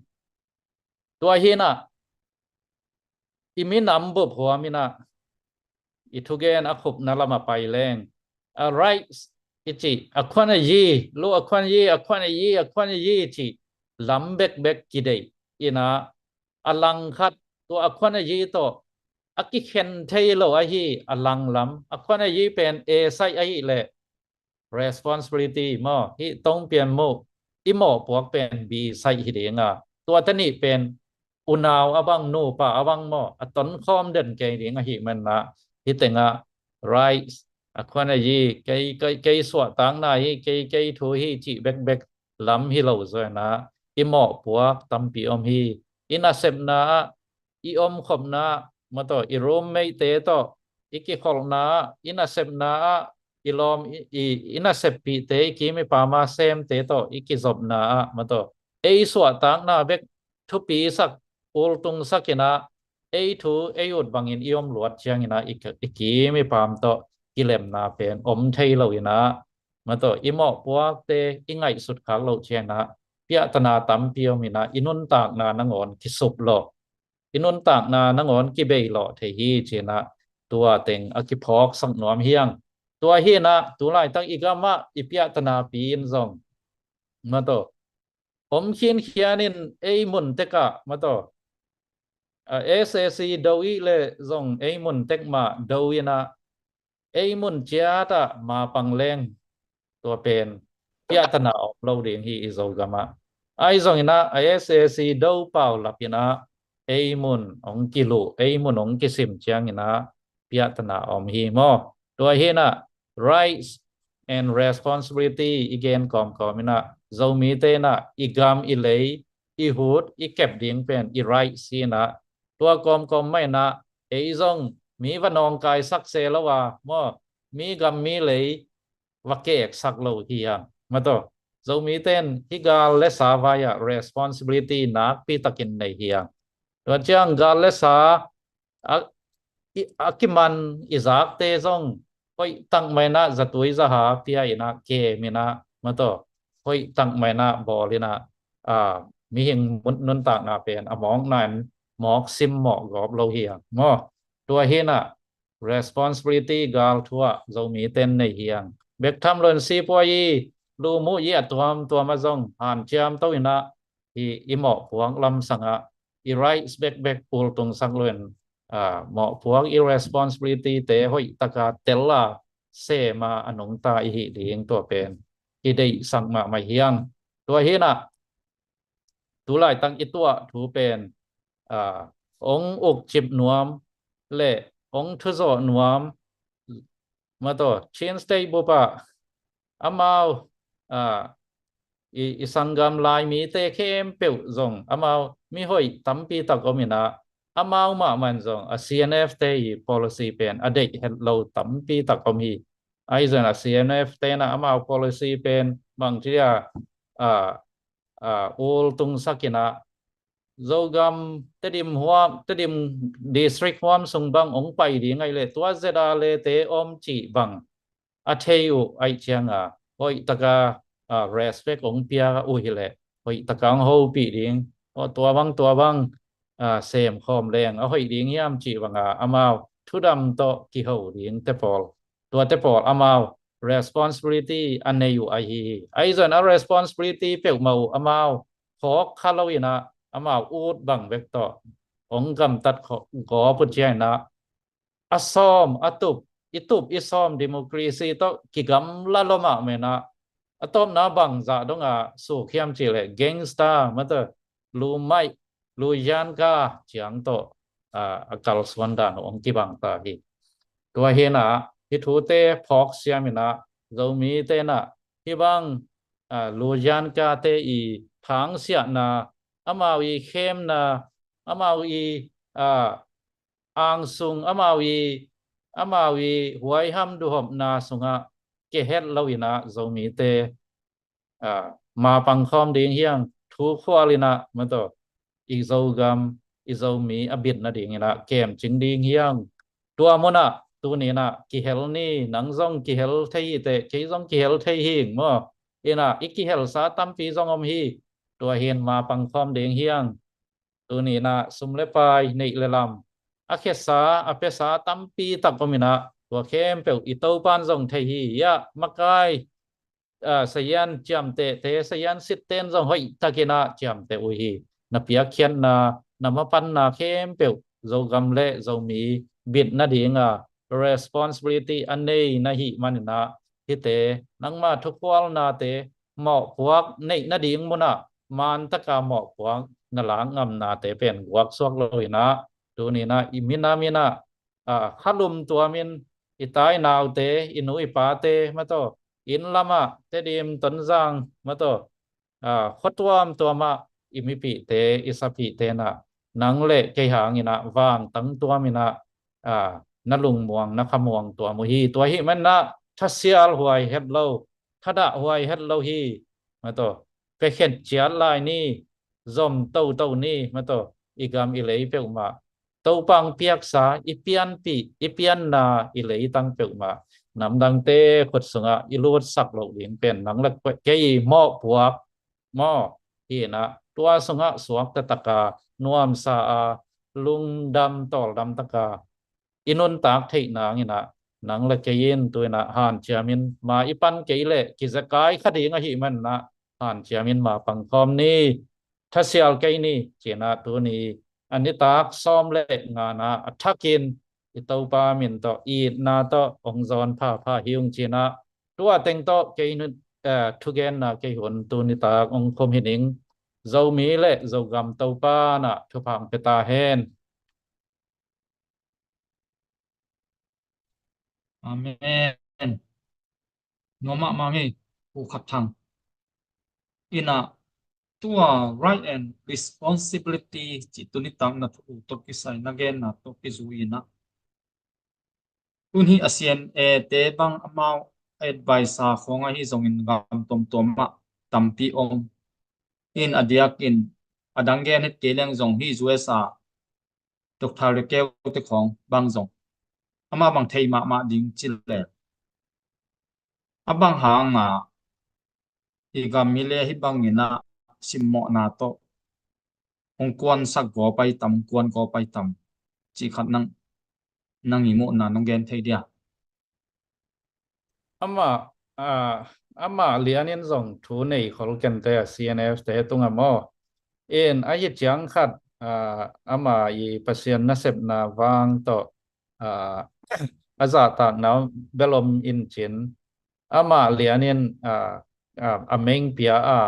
tua hinah i minam bup huam inah i thugen a khupna lam a pai leng a rights i cih, a khuan a yi lu, a khuan yi, a khuan a yi, a khuan a yi cih lam bekbek kideih inah a langkhat tua a khuan a yi tawh a kikhen thei lo ahi a langlam, a khuan a yi pen e saih ahi leh responsibility maw, hih tongpian muh i mawhpuak pen bi saih hi dinga, tua tani pen unau a bang nupa a bang maw a tonkhawm den kei ding ahi manna, hih tengah rights, a khuan a yi, kei, kei, kei suahtakna hi, kei, kei thu hi cih bekbek lam hi lo zawina i mawhpuak tampi om hi. I nasepna ah, i omkhopna ah, mataw, i roommate te tawh i kikholhna ah, i nasepna ah, i lawm i, i, i naseppihte, i kim i pama semte tawh i kizopna ah, mataw, ei suahtakna bek thupisak, ultungsak inah ei thu ei ut bangin i om luat cianginah i, i kim i pam tawh kilemna pen om thei lo inah, mataw, i mawhpuakte i ngaihsut khak loh cianginah piahtana tampi om inah i nuntakna nangawn kisup lawh, i nuntakna nangawn kibei lawh thei hi cinah tua teng a kiphawksak nuam hiang. Tua hinah tulaitak i gamah i piahtana pi in zong, mataw, om khinkhianin ei mun tekah, mataw, a, S A C do ih le zong ei mun tek mah do inah ei mun ciatah mapang leng tua pen piahtana om lo ding hi i Zogamah. Ai zonginah a S A C do pau lapinah ei mun hong kiluh, ei mun hong kisim cianginah piahtana om hi maw. Tua hinah rights and responsibility i gen kawmkawm inah Zomite inah i gam i lei i hut i kep ding pen i rights hi inah tua kawmkawm mah inah ei zong mi va nawngkaisak se lo a maw, mi gam mi lei va keksak lo hi hang, mataw. Zomite in hi gal le sa vai-ah responsibility nakpi takin nei hi hang. Tua ciang gal le sa a, i, a kiman i zakte zong hoih tak mah inah zatui zaha pia inah kem inah, mataw, hoih tak mah inah bawl inah, a, mihing mun, nuntakna pen a mawkna in mawk sim mawh gawp lo hi hang maw. Tua hinah responsibility gal thu ah Zomite in nei hiang. Bek tham lo in sipuai i lu muh i a tuamtuam ah zong hanciam to inah i, i mawhpuak lamsangah i rights bekbek ultungsak lo in, a, mawhpuak i responsibility te hoih taka tel a sem a a nungta i hih ding tua pen i deihsak mahmah hiang. Tua hinah tulaitak i tuah thu pen, a, hong ukcip nuam le hong thuzawh nuam, mataw, Chin State bup ah amau, a, i, i sanggam Laimite khempeuh zong amau mi hoih tampi tak om inah amau mahmah in zong a C N F te i policy pen a deih het lo tampi tak om hi. Ai zong a C N F te inah amau policy pen bangci a, a, a, ultungsak inah Zogam Tedim huam, Tedim district huam sung bang hong pai ding ai leh tua zeda lete om cih bang a thei uh aih cianga hoih taka, a, respect hong pia uh hileh hoih taka hong hopih ding, aw, tua bang, tua bang, a, sem khawm leng a hoih ding hiam cih banga amau thudam tawh kiho ding te pawl, tuate pawl amau responsibility a nei uh ahi hi. Ahi zong a responsibility peuhmah uh amau phawk kha lo inah amau ut bang bek tawh hong gamtat gawp uh cianginah a sawm, a tup, i tup i sawm democracy tawh kigamla lo mahmah inah a tawpna bangzah donga suk hiam cihleh gangster, mataw, lumaih, luyanka ciang tawh, a, a kalsuan dan hong kibang ta hi. Tua hinah hih thute phawk siam inah Zomite inah hih bang, a, luyanka te i thangsiahna, amau i khemna, amau i, a, angsung, amau i, amau i huaiham duhopna sungah kihet lo inah Zomite, ah, mapang khawm ding hiang, thu khual inah, mataw, i Zogam, i Zomi a bit nading inah kemcing ding hiang. Tua munah tuni inah kihel ni, nang zong kihel thei hi teh, kei zong kihel thei hing maw. Inah i kihelsa tampi zong om hi. Tua hin mapang khawm ding hiang. Tuni inah sum le pai, neih le lam, a khesa, a pesa tampi tak om inah, tua khempeuh i Topan zong thei hi. Iah makai, ah, sayan ciamtehte, sayan sitten zong hoih tak inah ciamteh uh hi. Na piakkhiatna, na mapanna khempeuh Zogam le Zomi bit nadinga responsibility a nei na hih man inah, hihte nangma thukhualnate mawhpuak neih nading munah man taka mawhpuak na lak ngamnate pen guaksuak lo inah, tuni inah i minam inah, ah, khalum tuamin i tainaute, i nu i pate, mataw, inn lamah, Tedim, Tonzang, mataw, ah, khua tuamtuamah i mipihte, i sapihte inah, nang le kei hang inah vangtang tuam inah, ah, na lungmuang, na khamuang tuam uh hi. Tua hih man inah thasial huai het lo, thadah huai het lo hi. Mataw, pekhen ciat lai ni, zom toto ni, mataw, i gam i lei peuhmah Topa hong piaksa, i pianpih, i pianna, i leitang peuhmah namdangte khut sungah i lutsak loh ding pen nang le kei i mawhpuak maw. Hi inah tua sungah suak taktak a, nuamsa a, lungdam tawldam taka i nuntak theih nang inah, nang le kei in tu inah hanciamin, ma i pan kei leh kizekai kha ding ahih man inah, hanciamin mapang khawm ni, thasial kei ni, ci inah tuni a nitak sawm le ngana a thakin i Topa min tawh, itna tawh hong zawn phapha hi ung ci inah, tua teng tawh kei nu, eh, thugenna kei hun tu nitak hong khum hi ning. Zomi le Zogam Topa inah thupha hong pia ta hen. Amen. Nuam mahmah hi, Pu Khat Thang. Inah tua right and responsibility cih tu nitak na thu tawh kisai na genna tawh kizui inah, tun hi a C N A te bang amau advisor khawng ahi zongin gam tuamtuam ah tampi om. In a diakin a dang gen het kei leng zong hi U S A Doctor Lekeu te khawng bang zong amah bang thei mahmah ding ci le, a bang hanga i gam i le hih bang inah simmawhna tawh hong kuansak gawp ai tam, hong kuan gawp ai tam, cih khat nang, nang i muhna nong gen thei dia? Amah, ah, amah lianin zong thu nei khol kente a, C N F te tungah maw. In ahi ciang khat, ah, amah i Pasian nasepna vang tawh, ah, a zahtakna bel om in cin, amah lianin, ah, ah, a meng pia a,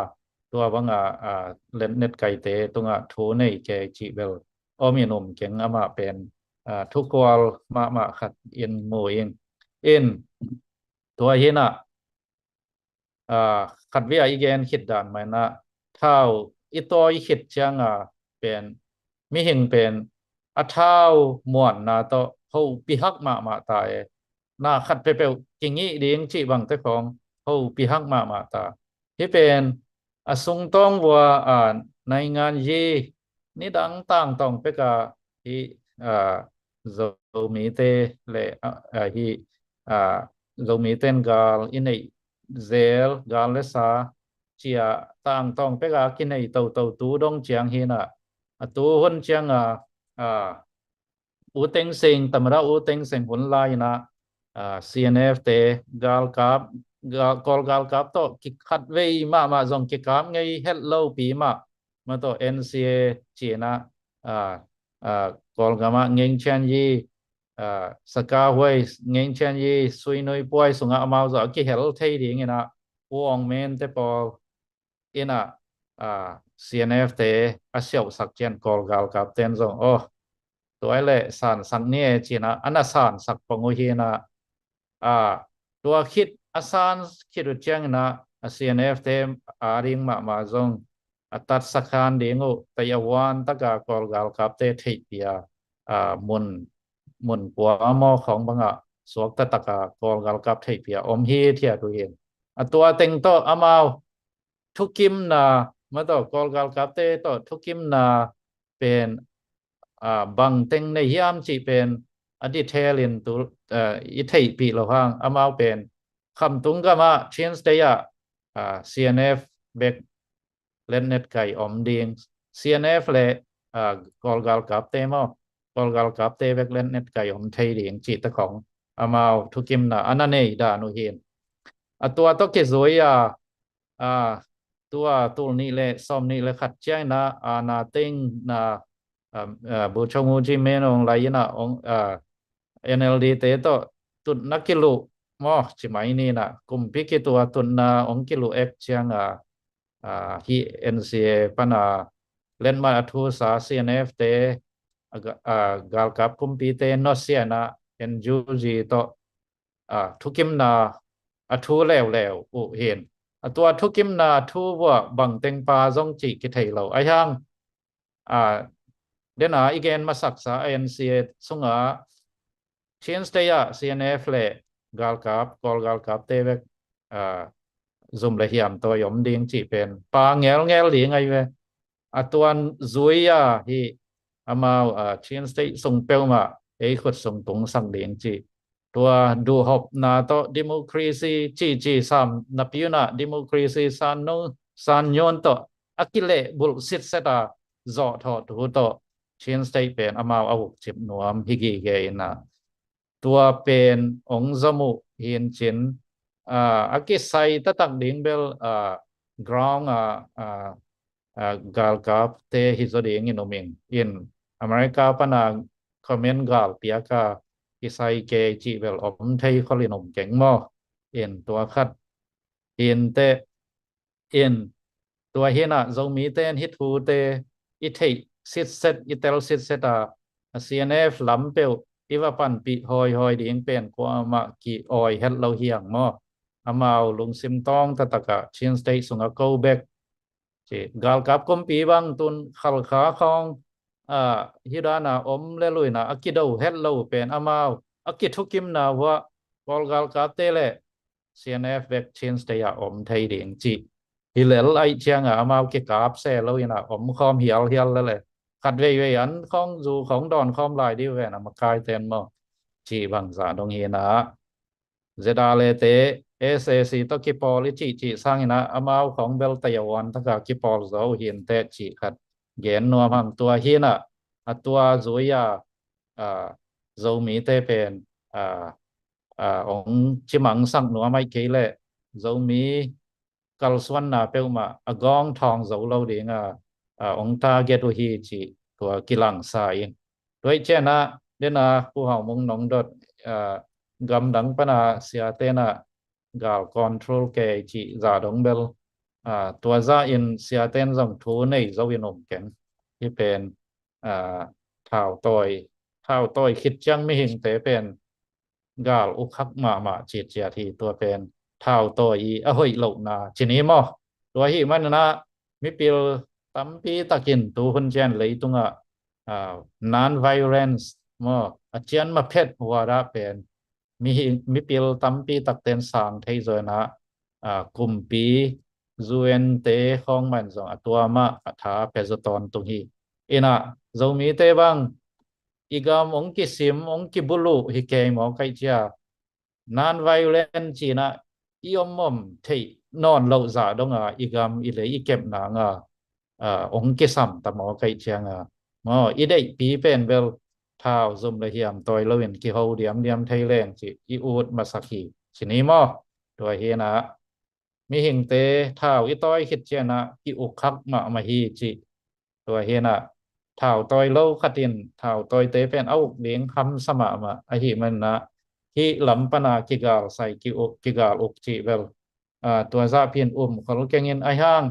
tua banga, ah, letnet kaite tungah thu nei kei cih bel om in um keng, amah pen, ah, thukhual mahmah khat in mu ing. In tua hinah, ah, khatvei a i gen khit dan mah inah, thau i tawi khit cianga pen, mihing pen a thau muanna tawh hopih hak mahmah ta e. Na khat peuhpeuh kingih ding cih bangte khawng hopih hak mahmah ta. Hih pen a sungtawng vua, ah, naingan yi, nidang tangtawng peka hih, ah, Zomite le, ah, ah, hih, ah, Zomite in gal i neih zel, gal le sa cia tangtawng peka kinei toto tu dong ciang hinah, a tu hun cianga, ah, U Thein Sein, tamada U Thein Sein hun lai inah, ah, C N F te galkap, gal, Kawl galkap tawh kikhatvei mahmah zong kikap ngei het lopi mah, mah tawh N C A ci inah, ah, ah, Kawlgamah Ngeng Chian Yi, ah, Saka Huai, Ngeng Chian Yi, Sui Nui Puai sungah amau zawh a kihel thei ding inah, U Aung Min te pawl inah, ah, C N F te a siauhsak cian Kawl galkap ten zong, oh, tua i le sansak ni e ci inah, a na sansak pong uh hinah, ah, tua khit a san khit uh ciang inah, a C N F te a ding mahmah zong a tatsakhan ding uh, tei a huan taka Kawl galkap te theihpih a, ah, mun mun kua maw khawng bangah suak taktak a Kawl galkap theihpih a om hithiat uh hi. A tua teng tawh amau thukimna, ma tawh Kawl galkapte tawh thukimna pen, ah, bang teng nei hiam cih pen a detail in tu, ah, i theihpih loh hang, amau pen Khamtung gamah Chin State ah, ah, C N F bek letnet kai om ding, C N F le, ah, Kawl galkapte maw, Kawl galkapte bek letnet kai om thei ding cih te khawng amau thukimna a na nei dan uh hi. A tua tawh kizui a, ah, tua tul nih le sawm nih le khat ciangin ah, ah, na teng na, ah, ah, Bogyoke Moo Gyimtho in hong lai in ah, hong, ah, N L D te tawh tutna kiluh maw, ci mai ni in ah, kumpi kitua tutna hong kiluh ek ciang a, ah, hih N C A pan a letmat a thusa C N F te, ah, ga-, ah, galkap kumpite nusia in ah N U G tawh, ah, thukimna a thu leuleu uh hi. A tua thukimna thu vuah bang teng pha zong cih kithei lo. Ahi hang, ah, den a i gen masaksa a N C A sungah Chin State ah C N F le galkap, Kawl galkapte bek, ah, zum le hiam tawi om ding cih pen pha ngelngel ding ahi ve. A tuan zui a hih amau, ah, Chin State sung peuhmah ei khut sung tungsak ding cih. Tua duhhopna tawh democracy cihcih sam napi un ah democracy san nung, san nyun tawh a kilehbulh sitset a zawhthawh thu tawh Chin State pen amau a ukcip nuam hi gige in ah, tua pen hong zom uh hi in cin, ah, a kisai taktak ding bel, ah, ground a, ah, ah, galkapte hi zaw ding in um ing. In America pan a command gal piak a kisai kei cih bel om thei khol in um keng maw. In tua khat hi in teh, in tua hi in ah Zomite in hih thute i theih sitset, i tel sitset a, a C N F lam peuh i va panpih hawihawi ding pen kuamah ki-awi het lo hi hang maw. Amau lungsim tawng taktak a Chin State sungah ko bek ci. Galkap kumpi bang tun Khalkha khawng, ah, hih dan a om le luina a kido het lo pen amau a kithukimna vuah Kawl galkapte le C N F bek Chin State ah om thei ding cih hi lel ahih ciang a amau kikap se lo in ah om khawm hialhial le le. Khat veivei an khawng zu khawng dawn khawm lai dih ven a makaite in maw, cih bangzah dong hi in ah. Z R A te S A C tawh kipawl i cihcih sangin ah amau khawng bel tayawan taka kipawl zo uh hi in teh cih khat gen nuam hang. Tua hi in ah, a tua zui a, ah, Zomite pen, ah, ah, hong cimangsak nuam ahih kei leh Zomi kalsuanna peuhmah a gawng thawng zo lo ding a, a, hong target uh hi cih tua kilangsa in. Tua ih ciang ah, den a Pu Hau Mung nong dot, a, gamdang pan a siate in ah gal control kei cih zah dong bel, a, tua zah in siate in zong thu nei zo in um keng. Hih pen, a, thautawi, thautawi khit ciang mihingte pen gal ukkhak mahmah citciat hi. Tua pen thautawi i a hoih lohna ci ni maw. Tua ahih manin ah mipil tampi takin tu hun ciang leitungah, ah, non-violence maw, a cian maphet huadah pen mi, mipil tampi takte in sang thei zaw in ah, ah, kumpi U N te khawng mah in zong a tua mah a tha pia zaw tawntung hi. In ah Zomite bang i gam hong kisim, hong kibuluh hi kei maw kaih cia, non-violent ci in ah i om om theih nawn loh zah dong a i gam i lei i kep nang a, a, hong kisam ta maw kaih ciang a, maw, i deihpi pen bel thau zum le hiam tawi lo in kiho diamdiam thei leng cih i ut masak hi ci ni maw. Tua hi in ah mihingte thau i tawi khit ciang ah ki ukkhak mahmah hi cih. Tua hi in ah thautawi lo khat in thautawite pen a uk ding hamsa mahmah ahih manin ah hih lam pan a kigal sai ki uk, kigal uk cih bel, a, tua zah pi in um khol keng in, ahi hang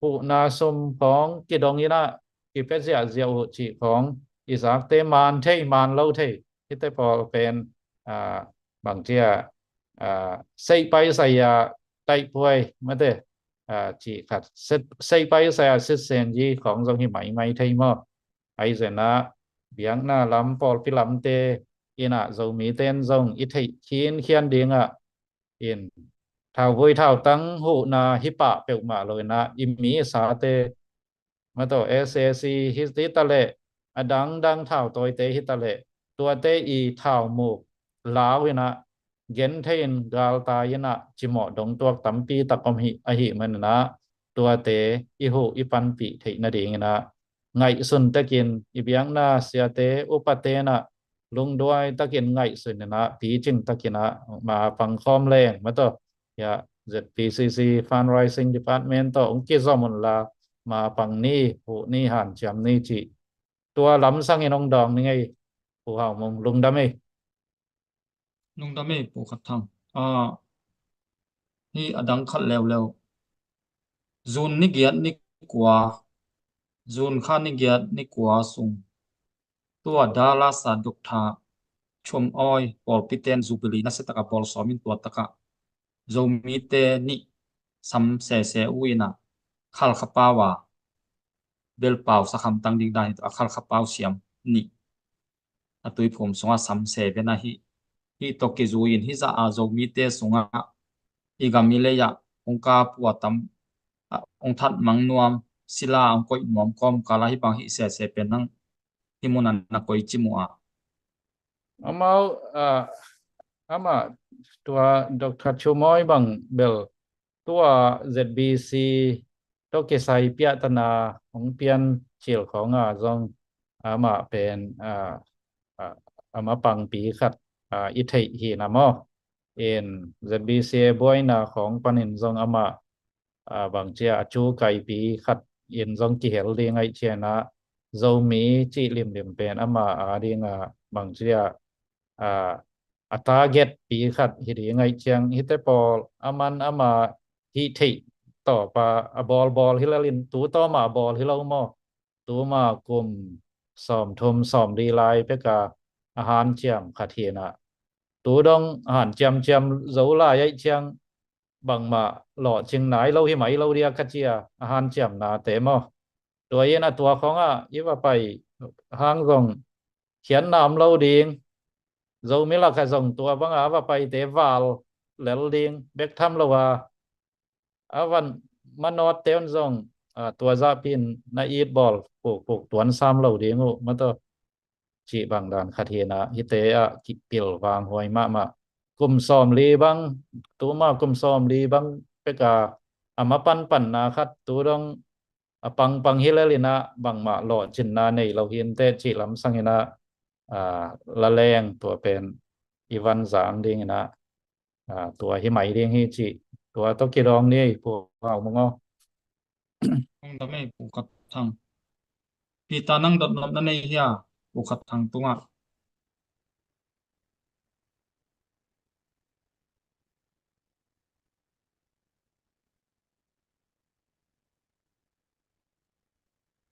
huhna sum khawng kidong in ah kipia ziahziah uh cih khawng i zakte man thei man lo thei hihte pawl pen, a, bang cia, a, seih paisai a taihpuai mate, a, cih khat, seih paisai a sitsen yi khawng zong hi maimai thei maw. Ahi zong in ah biakna lam pawlpi lamte in ah Zomite in zong i theih khinkhian ding ah in thauvui thautang huhna hi pah peuhmah lo in ah i mi i sate mah tawh S A C hi, hi ta leh a dangdang thautawite hi ta leh tuate i thaumuk lau in ah genthei in galtai in ah cimawh dongtuak tampi tak om hi ahih man in ah tuate i huh i panpih theih nading in ah ngaihsun tekin i biakna siate upate in ah lungduai takin ngaihsun in ah picing takin ah ma pangkhawm leng mah tawh ya Z P C C Fundraising Department tawh hong kizom unla ma pang ni, huh ni, hanciam ni cih tua lamsang in hong dawng ni ngei. Pu Hau Mung, lungdam ei. Lungdam ei Pu Khat Thang. Ah, hi a dang khat leuleu. June ni giat ni kua, June kha ni giat ni kua sung tua Dallas a Doctor Chum Awi pawlpi ten Jubilee nasia taka bawl sawmin tua taka Zomite nih sam sese uh in ah Khalkha pau a belpau sakham tang ding dan hi a Khalkha pau siam nih a tuiphum sungah sam se ven ahi. Hi tawh kizui in hi zah a Zomite sungah i gam i lei ah hong kap uh a tam, ah, hong that mang nuam, sila hong koih nuam kawmkal ah hi bang hi sese pen nang hi mun ah na koici mu a? Amau, ah, amah tua Doctor Chum Awi bang bel tua Z B C tawh kisai piahtana hong pian cil khawng a zong amah pen, ah, ah, a mapangpi khat, ah, i theih hi na maw? In Z B C a buaina khawng panin zong amah, ah, bangcia a cu kaipi khat in zong kihel ding aih cian ah Zomi cih limlim pen amah a ding ah bangcia, ah, a target pi khat hi ding aih ciang hite pawl a man ama hih theih tawpa a bawlbawl hi lel in tu tawma a bawl hi lo maw? Tuma kum sawmthum sawmli lai peka a hanciam khat hi na. Tu dong hanciamciam zo lai aih ciang bangmah lawhcing nai lo hi mai lo dia ka cia a hanciamnate maw? Tua in a tua khawngah i va pai hang zong khiatna om lo ding. Zomi lakah zong tua banga a va paite val lel ding bek tham lo a, a van manawtte un zong, ah, tua zahpin na it bawl pukpuk tuan sam lo ding uh mah tawh cih bang dan khat hi na. Hite ah kipil vanghuai mahmah. Kum sawmli bang, tuma kum sawmli bang peka a mapanpanna khat tu dong a pangpang hi lel in ah bangmah lawhcinna nei lo hi inteh cih lamsang in ah, ah, laleng tua pen i van zang ding in ah, ah, tua hi mai ding hi cih tua tawh kidawng ni ei Pu Hau Mung aw. Lungdam ei Pu Khat Thang. Peter nang dot nopna nei hia Pu Khat Thang tungah?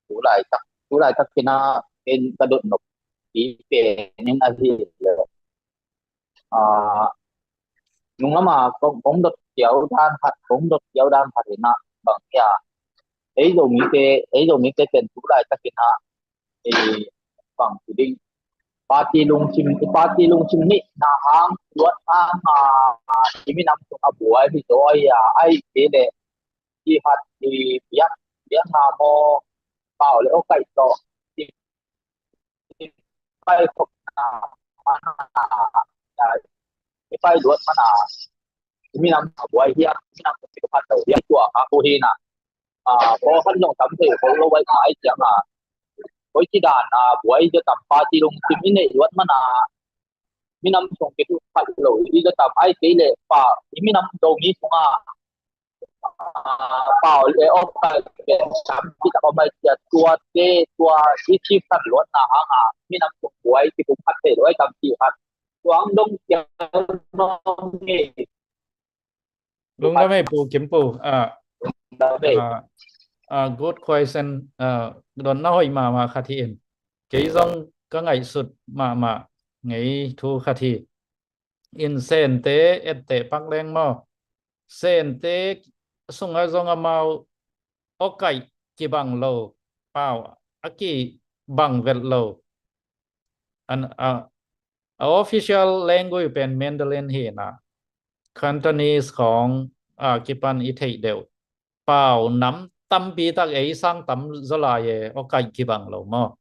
Tulaitak, tulaitak kina in ka dot nop i pen in ahi le. Ah, nung lama kong, kong dot kiau dan khat, kong dot kiau dan khat ina bang hia. Ei Zomite, ei Zomite pen tulaitak ina ei bang kuding. Party lungsim, party lungsim ni na hang luat hang a, i minam sung a buai hi doi a, ai ke le i hat i biak, biak na mo pau le o kai to. I pai khop na mana, i pai luat mana. I minam a buai hia, i minam sung a buai hia tua a ku hi na. Ah, ko han long tam thei ko lo wai ai jang a. Koi ci dan a buai ja tam party lungsim i nei luat mana. Minam sung ke tu khat lo i ja tam ai kei le pa i minam do mi sung a. Ah, pau le o kai ke tam ki ta ko mai cia tua te tua i ci khat luat na hang a. Minam sung buai ki kum khat thei lo ai tam ki khat. Tuang dong cia nong ngei. Lungdam ei Pu Kim Pu. Ah, ah, ah, good question. Ah, dotna hoih mahmah khat hi in. Kei zong ka ngaihsut mahmah ngei thu khat hi. In Sente etteh pak leng maw? Sente sungah zong amau awkaih kibang lo, pau a kibang vet lo. An, a, A official language pen Mandarin hi na, Cantonese khawng a kipan i theih deuh pau nam tampi tak ei sang tam zaw lai e, awkaih kibang lo maw.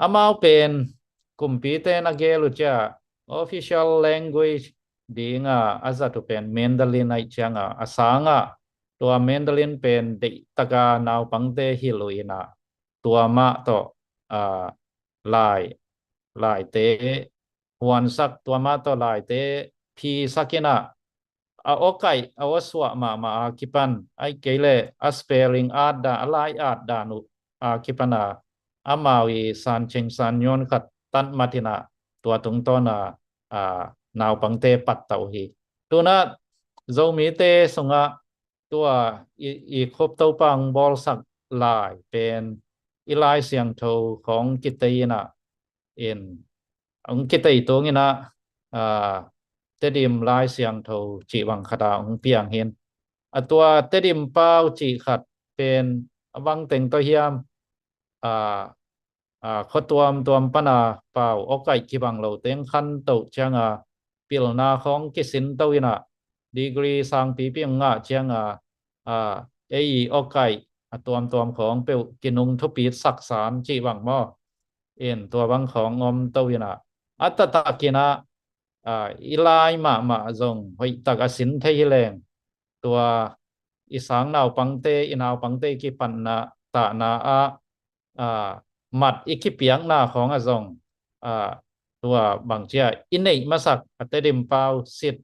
Amau pen kumpite na gel uh ciah official language dinga a zat uh pen Mandarin aih cianga a sanga tua Mandarin pen deihtaka naupangte hilh uh ina tua mah tawh a lai laite huansak, tua mah tawh laite phisak ina a awkaih a awsuah mahmah a kipan aih kei le a spelling at dan a lai at dan uh a kipan a amau i san cheng san nyon khat tan mat ina tua tungtawn a a naupangte pattau hi. Tuna Zomite sungah tua i, i khup Topa hong bawlsak lai pen i Lai Siangtho khawng kitei ina in hong kitei tung ina a Tedim Lai Siangtho cih bang khata hong piang hin a tua Tedim pau cih khat pen a bang teng tawh hiam a a khua tuamtuam pana pau awkaih kibang lo teng khan toh cianga pilna khawng kisin to ina degree sangpipi ngah cianga a ei awkaih a tuamtuam khawng peuh kinung thupit saksan cih bang maw in tua bang khawng om to ina a taktak ina a i lai mahmah zong hoihtak a sin thei hi leng tua i sang naupangte i naupangte kipatna tahna ah a mat i kipiakna khawng a zong a tua bangcia i neih masak a Tedim pau sit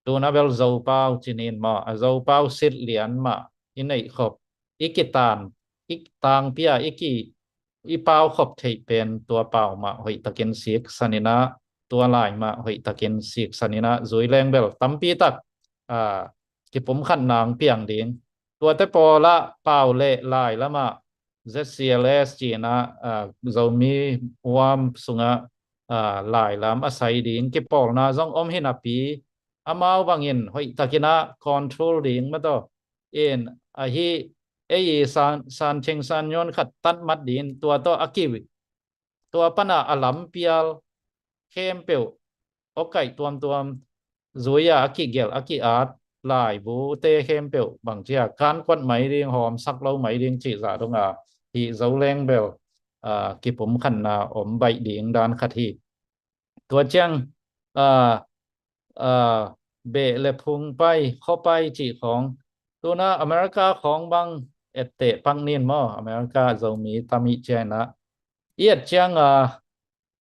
tuna bel Zo pau cinin maw a Zo pau sit lian mah i neih khop i kitan i tangpia i ki i pau khop theih pen tua pau mah hoihtakin siksan ina tua lai mah hoihtakin siksan ina zui leng bel tampi tak a kipumkhat nang piang ding. Tuate pawlah pau le lai lamah Z C L S cina a Zomi huam sungah a lai lam a sai ding kipawlna zong om hi napi amau bangin hoihtakin a control ding mataw in ahi ei san san cheng san nyon khat tan mat ding tua tawh a kiwi tua pana a lampial khempeuh awkaih tuamtuam zuia a kigelh a ki-at laibute khempeuh bangcia kankuat mai ding hawmsak lo mai ding cih zah donga hih zo leng bel a kipumkhatna om baih ding dan khat hi. Tua ciang a a beh le phung pai khaw pai cih khawng tuna America khawng bang etteh pak nin maw America Zomi tam ih ciangin ah i et cianga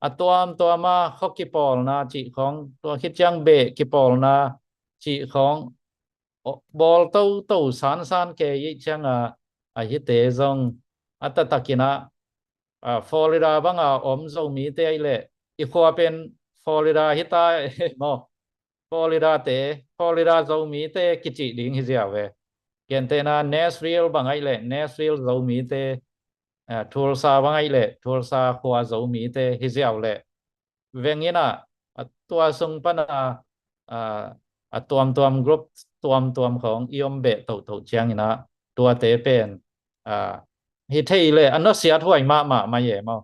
a tuamtuama khaw kipawlna cih khawng tua khit ciang beh kipawlna cih khawng bawl toto sansan kei ih cianga a hite zong a taktakin ah a Florida banga om Zomite aih leh i khua pen Florida hita maw Florida te Florida Zomite kicih ding hi ziau ve. Gentehna Nashville bang aih leh Nashville Zomite a Tulsa bang aih leh Tulsa khua Zomite hi ziau leh vengin ah a tua sung pana a a tuamtuam group tuamtuam khawng i om beh tohtoh ciangin ah tuate pen a hi thei le a nusiat huai mahmah mai e maw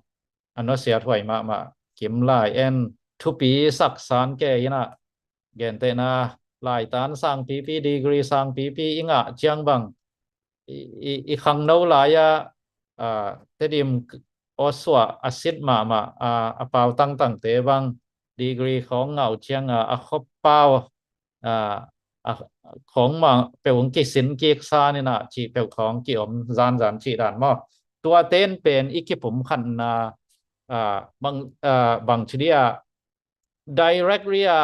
a nusiat huai mahmah kim lai en thupi saksan ke in ah gentehna laitan sangpipi degree sangpipi i ngah ciang bang i, i, i khangno lai-ah a Tedim awsuah a sit mahmah a, a pau tangtangte bang degree khawng ngah uh cianga a khop pau a a khawng mah peuh hong kisin kik san in ah cih peuh khawng kiom zanzan cih dan maw tuate in pen i kipumkhatna a bang a bang ci dia direct ria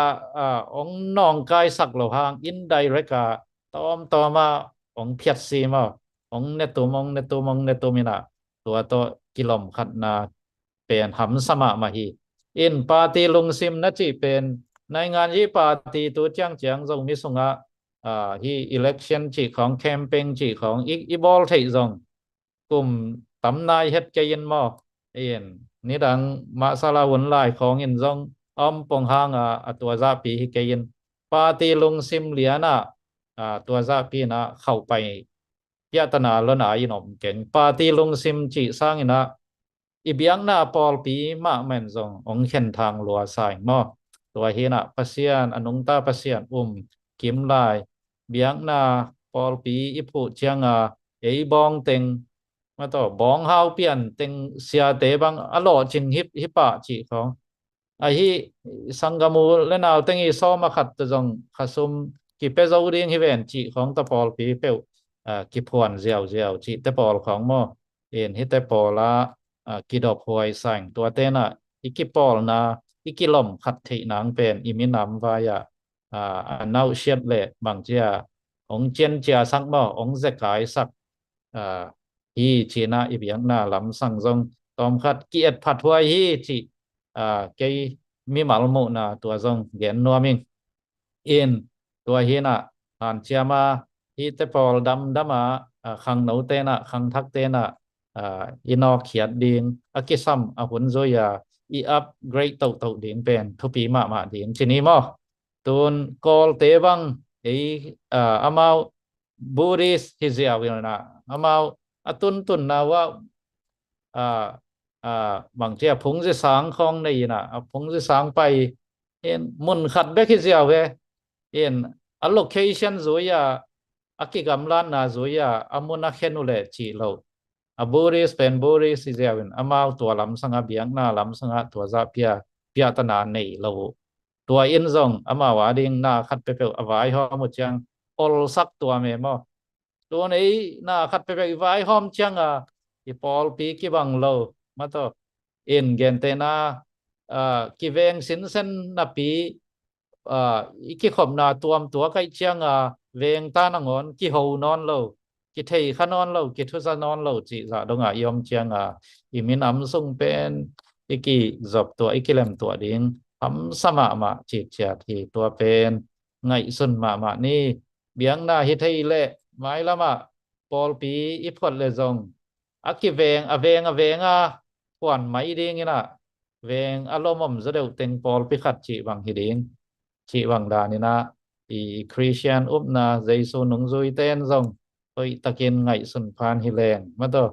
a hong nawngkaisak lo hang indirect a tawmtawma hong phiatsim a hong netum hong netum hong netum in ah tua tawh kilomkhatna pen hamsa mahmah hi. In party lungsim na cih pen naingan hi party tu ciangciang Zomi sungah a hi election cih khawng campaign cih khawng i, i bawl theih zong kum tam nai het kei in maw in nidang mahsala hun lai khawng in zong a om pong hanga a tua zahpi hi kei in party lungsim liana a tua zahpi in ah khauh pai piahtana lona in om keng party lungsim cih sangin ah i biakna pawlpi mahmah in zong hong khenthang lua sa ing maw? Tua hi inah Pasian, a nungta Pasian um kim lai, biakna pawlpi i phuh cianga ei bawng teng, mataw, bawng hau pian teng siate bang a lawhcing hi, hi pah cih khawng. Ahi, sanggam u le nau teng i sawm a khat tawh zong khasum kipia zo ding hi ven cih khawng tawh pawlpi peuh, ah, kiphuan ziauziau cihte pawl khawng maw? In hihte pawla, ah, kidop huai sa ing. Tua tenah i kipawlna, i kilom khat theih nang pen i minam vai-ah, ah, a nauhsiat le bangcia hong cianciasak maw, hong zekaisak, ah, hi cinah i biakna lamsang zong tawmkhat ki-etphat huai hi cih, ah, kei mimal muhna tua zong gen nuam ing. In tua hi inah hanciama hihte pawl damdama, ah, khangno tenah, khangthak tenah, ah, i nawkkhiat ding, a kisam a hun zui-a i upgrade tohtoh ding pen thupi mahmah ding ci ni maw? Tun Kawlte bang ei, ah, amau Buddhist hi ziau inah amau a tuntunna uh ah, ah, bangcia phungzi sang khawng nei inah, a phungzi sang pai in mun khat bek hi ziau ve. In a location zui-a, a kigamlatna zui-a a mun a khen uh leh cih lo. A Buddhist pen Buddhist hi ziau in amau tua lamsanga, biakna lamsanga tua zah pia, piahtana nei lo uh. Tua in zong amau a ding na khat peuhpeuh a vaihawm uh ciang olsak tua me maw? Tun ei na khat peuhpeuh i vaihawm cianga i pawlpi kibang lo, mataw. In gentehna, ah, kiveng sinsen napi, ah, i kikhopna tuamtuak ahih cianga vengta nangawn kiho nawn lo, kithei kha nawn lo, kithuza nawn lo cih zah donga i om cianga i minam sung pen i kizoptuah, i kilemtuah ding hamsa mahmah cihciat hi. Tua pen ngaihsun mahmah ni. Biakna hi thei leh mailamah pawlpi i phuat le zong a kiveng, a veng a venga phuan mai ding inah veng a lomom zaw deuh teng pawlpi khat cih bang hi ding. Cih bang dan inah i Khristian upna Jesu nungzuite in zong hoihtakin ngaihsun phan hi leng, mataw.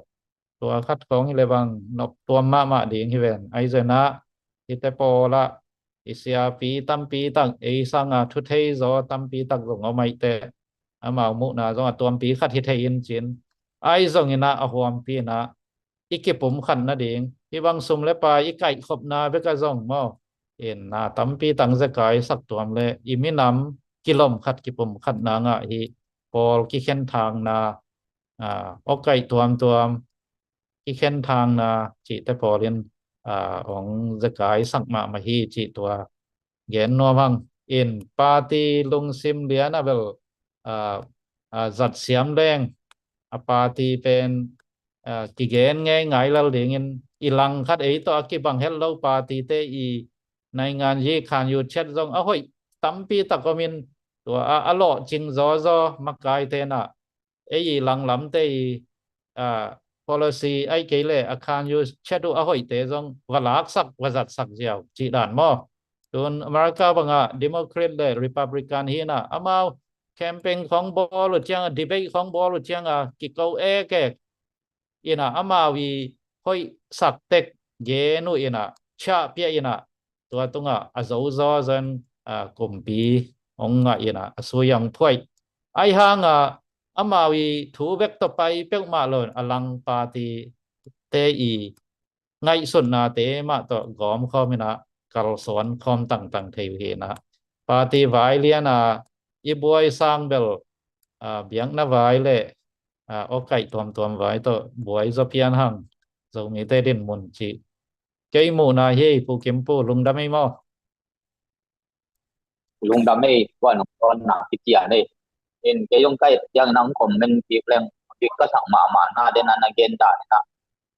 Tua khat khawng hi le bang nop tuam mahmah ding hi ven. Ahi zongin ah hihte pawlah i siapi tampi tak, ei sanga thu thei zaw tampi tak zong om ahih teh, amau muhna zong a tuampi khat hi thei in cin. Ahi zongin ah a huampi inah i kipumkhat nading, hih bang sum le pai i kaihkhopna bek ah zong maw, in na tampi tak zekai sak tuam le i minam kilom khat kipumkhat nangah hih pawl kikhen thangna, ah, awkaih tuamtuam, kikhen thangna cihte pawl in, ah, hong zekai sak mahmah hi cih tua gen nuam hang. In party lungsim lian a bel, ah, ah, zat siam leng a party pen, ah, kigen ngei ngai lal dingin i langkhat ei tawh a kibang het lo party te i naingan yi khan yu chet zong a hoih tampi tak om in tua a, a lawhcing zawzaw makai tenah ei i langlamte i, ah, policy ahih kei leh a khan yu chet uh a hoihte zong va laksak, va zatsak ziau cih dan maw? Tun America bangah Democrat le Republican hi inah amau campaign khawng bawl uh ciangah, debate khawng bawl uh ciangah kiko ekek inah amau i hoihsak tek gen uh inah, ciahpiah inah tua tungah a zozaw zon, ah, kumpi hong ngah inah a sui hong phuaih. Ahi hangah amau i thu bek tawh pai peuhmah lo in a lang party te i ngaihsutnate mah tawh gawm khawm inah kalsuan khawm tangtang thei uh hi inah party vai liana i buai sang bel, ah, biakna vai le, ah, awkaih tuamtuam vai tawh buai zaw pian hang Zomite dinmun cih kei muhna hi. Pu Kimpu, lungdam ei maw? Lungdam ei, tua nong tawnna kician ei. In kei zong kai tiang in a hong comment kik leng bik ka sak mahmah na den a na gen dan in ah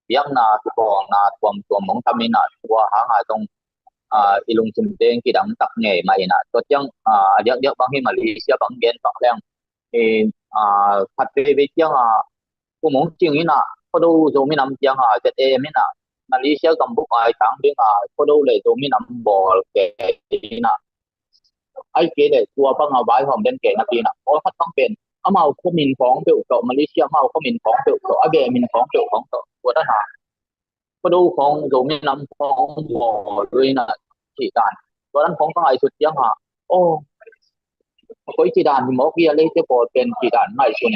biakna kipawlna tuamtuam hong tam in ah tua hang a zong, ah, i lungsim teng kidang tak ngei mah in ah tua tiang, ah, a diakdiak bang hi Malaysia bang gen bang leng in, ah, khat veivei tiang ah kum hong cing in ah Khuado Zomi Nam tiang ah Z A M in ah Malaysia gambuk ai tang ding ah Khuado le Zomi Nam bawl kei in ah ai kei le tua bang a vaihawm den kei napi in ah pawlkhat bang pen amau khua min khawng peuh tawh, Malaysia amau khua min khawng peuh tawh, a gei min khawng peuh khawng tawh tua dan a Khuado khawng, Zomi nam khawng bawl uh inah cih dan. Tua dan khawng ka ngaihsut ciang a, oh, koi cih dan hi mawk hi a, leite pawl pen cih dan ngaihsun.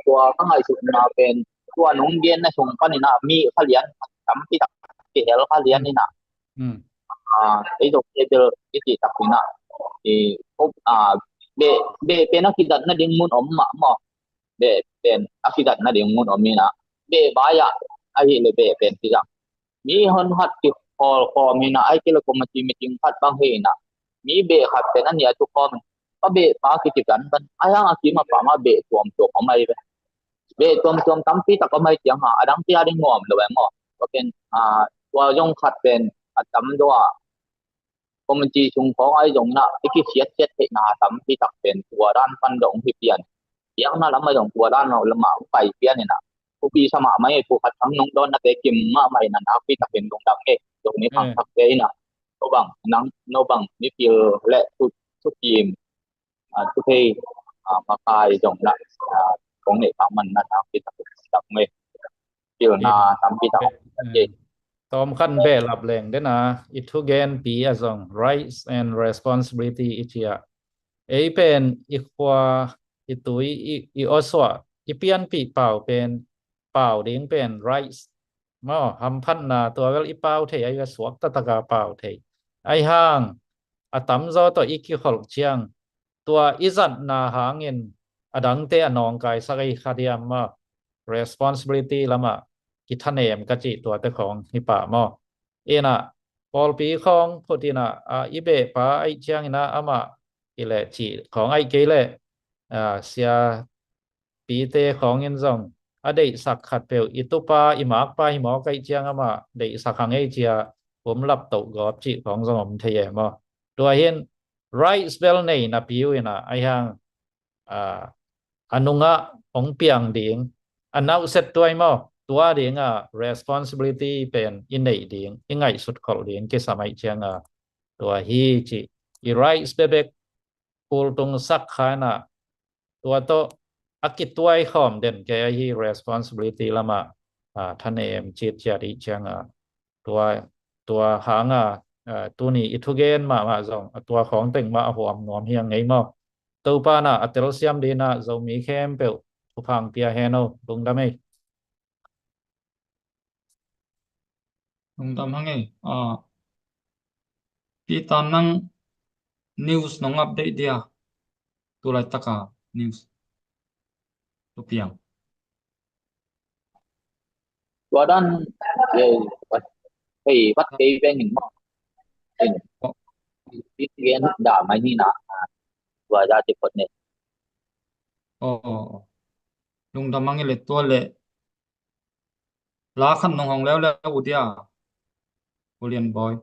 Tua ka ngaihsutna pen tua nong genna sung pan inah mi kha lian tampi tak kihel kha lian inah. Ah, ei Zomi bel i cih tak inah, i, ah, beh, beh pen a kidatna ding mun om mah maw. Beh pen a kidatna ding mun om inah, beh bai-ah ahih leh beh pen kizang. Mi hon khat kikhawl khawm inah, ahih kei leh committee meeting khat bang hi inah, mi beh khat pen a nih a tu khawm in, ka beh pa kici kan kan, a hiang a kim a pam a beh tuamtuam om ahi ve. Beh tuamtuam tampi tak om ahi ciang a, a dang tia ding nuam lo e maw. Tua pen, ah, tua zong khat pen a tam zaw a, committee sung khawng ahi zong inah i kisiatsiat theihna tampi tak pen tua dan pan dong hi pian. Biakna lam ahi zong tua dan lamah hong pai pian inah, thupi sa mahmah hi. Phu Khat Thang nong dawnnate kim mahmah inah nakpi takin lungdam hi. Zomi khangthakte inah, no bang nang, no bang mipil le thu, thukim, ah, thuthei, ah, makai zong inah, ah, kong neih pah man inah nakpi takin lungdam hi. Pilna tampi tak. Tawm khat behlap leng den a, i thugenpi a zong rights and responsibility i ci a, ei pen i khua, i tui, i, i awsuah, i pianpih pau pen, pau ding pen rights maw, hamphatna, tua bel i pau thei, a i a suak taktak a pau thei. Ahi hang a tamzaw tawh i kikholh ciang, tua i zatna hangin a dangte a nawngkaisak ahi kha diam maw. Responsibility lamah kithanem ka cih tuate khawng hi pah maw. Inah pawlpi khawng phut inah, ah, i behpa ahi ciang inah amah hi leh cih khawng ahi kei leh, ah, siapite khawng in zong a deihsak khatpeuh, i tupa, i makpa hi mawk ahi ciang amah deihsak hang ei ci a, pumlap toh gawp cih khawng zong om thei e maw. Tua hi in rights bel nei napi uh inah, ahi hang, ah, a nungah hong piang ding, a nauset tuai maw, tua ding a responsibility pen i neih ding, i ngaihsut kholh ding kisam ahi ciang a, tua hi cih, i rights bekbek kultung sak kha inah, tua tawh a kituai khawm den kei ahi, responsibility lamah, ah, thanem citciat i ciang a, tua, tua hang a, ah, tuni i thugen mahmah zong, ah, tua khawng teng mah a huam nuam hi a ngei maw. Topa inah a telsiam ding inah Zomi khempeuh thupha pia hen aw, lungdam ei. Lungdam hang ei. Ah, Peter, nang news nong update dia? Tulaitak a news. Tua piang. Tua dan, eh, wat, hei, wat kei peng in maw. In. Oh. In gen da mai ni na. Tua da ti kot ne. Oh, oh, oh. Lungdam hang ei le tua le. La khat nong hong leuleu uh dia, U Lian Bawi.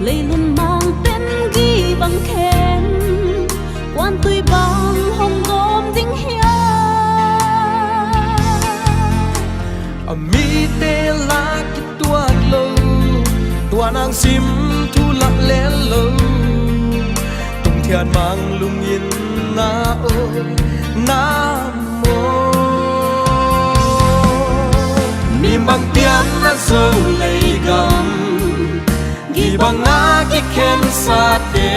Leilun mang ten gi bang khen, kuantui bang hong gawm ding hiam? A mite la kituat lo, tua nang sim thu lah lel lo. Tungthian mang lungin na aw, na maw. Bang pian a Zo leigam, gih banga kikhensate,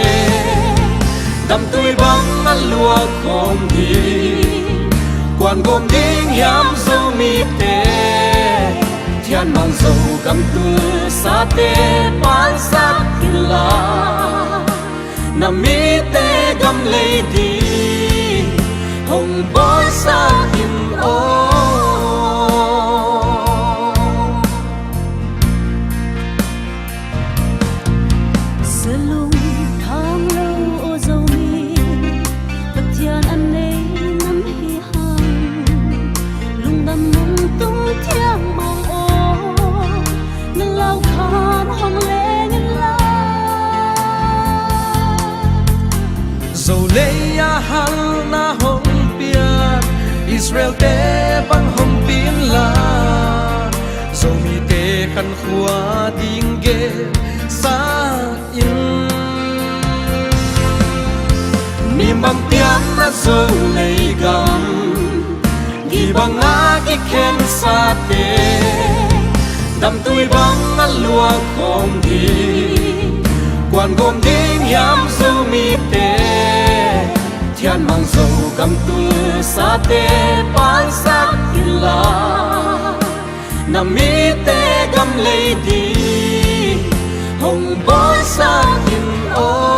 damtui banga luang khawm ding, kuan gawm ding hiam Zomite, Thian Mang Zogam tulsate pangsak inla, na mite gam lei ding hong bawisak in aw. Zalung thang lo aw Zomi, Pathian a nei nam hi hang, lungdam mong tung thiang mong aw, na lau khan hong leng inla. Zo lei a halna hong pian Israel-te bang hong pianla, Zomite khankhua ding gensa in. Mi bang pian a Zo leigam, gih banga kikhensate, damtui banga luang khawm ding, kuan gawm ding hiam Zomite, Thian Mang Zogam tulsate pangsak inla, na mite gam lei ding hong bawisak in aw.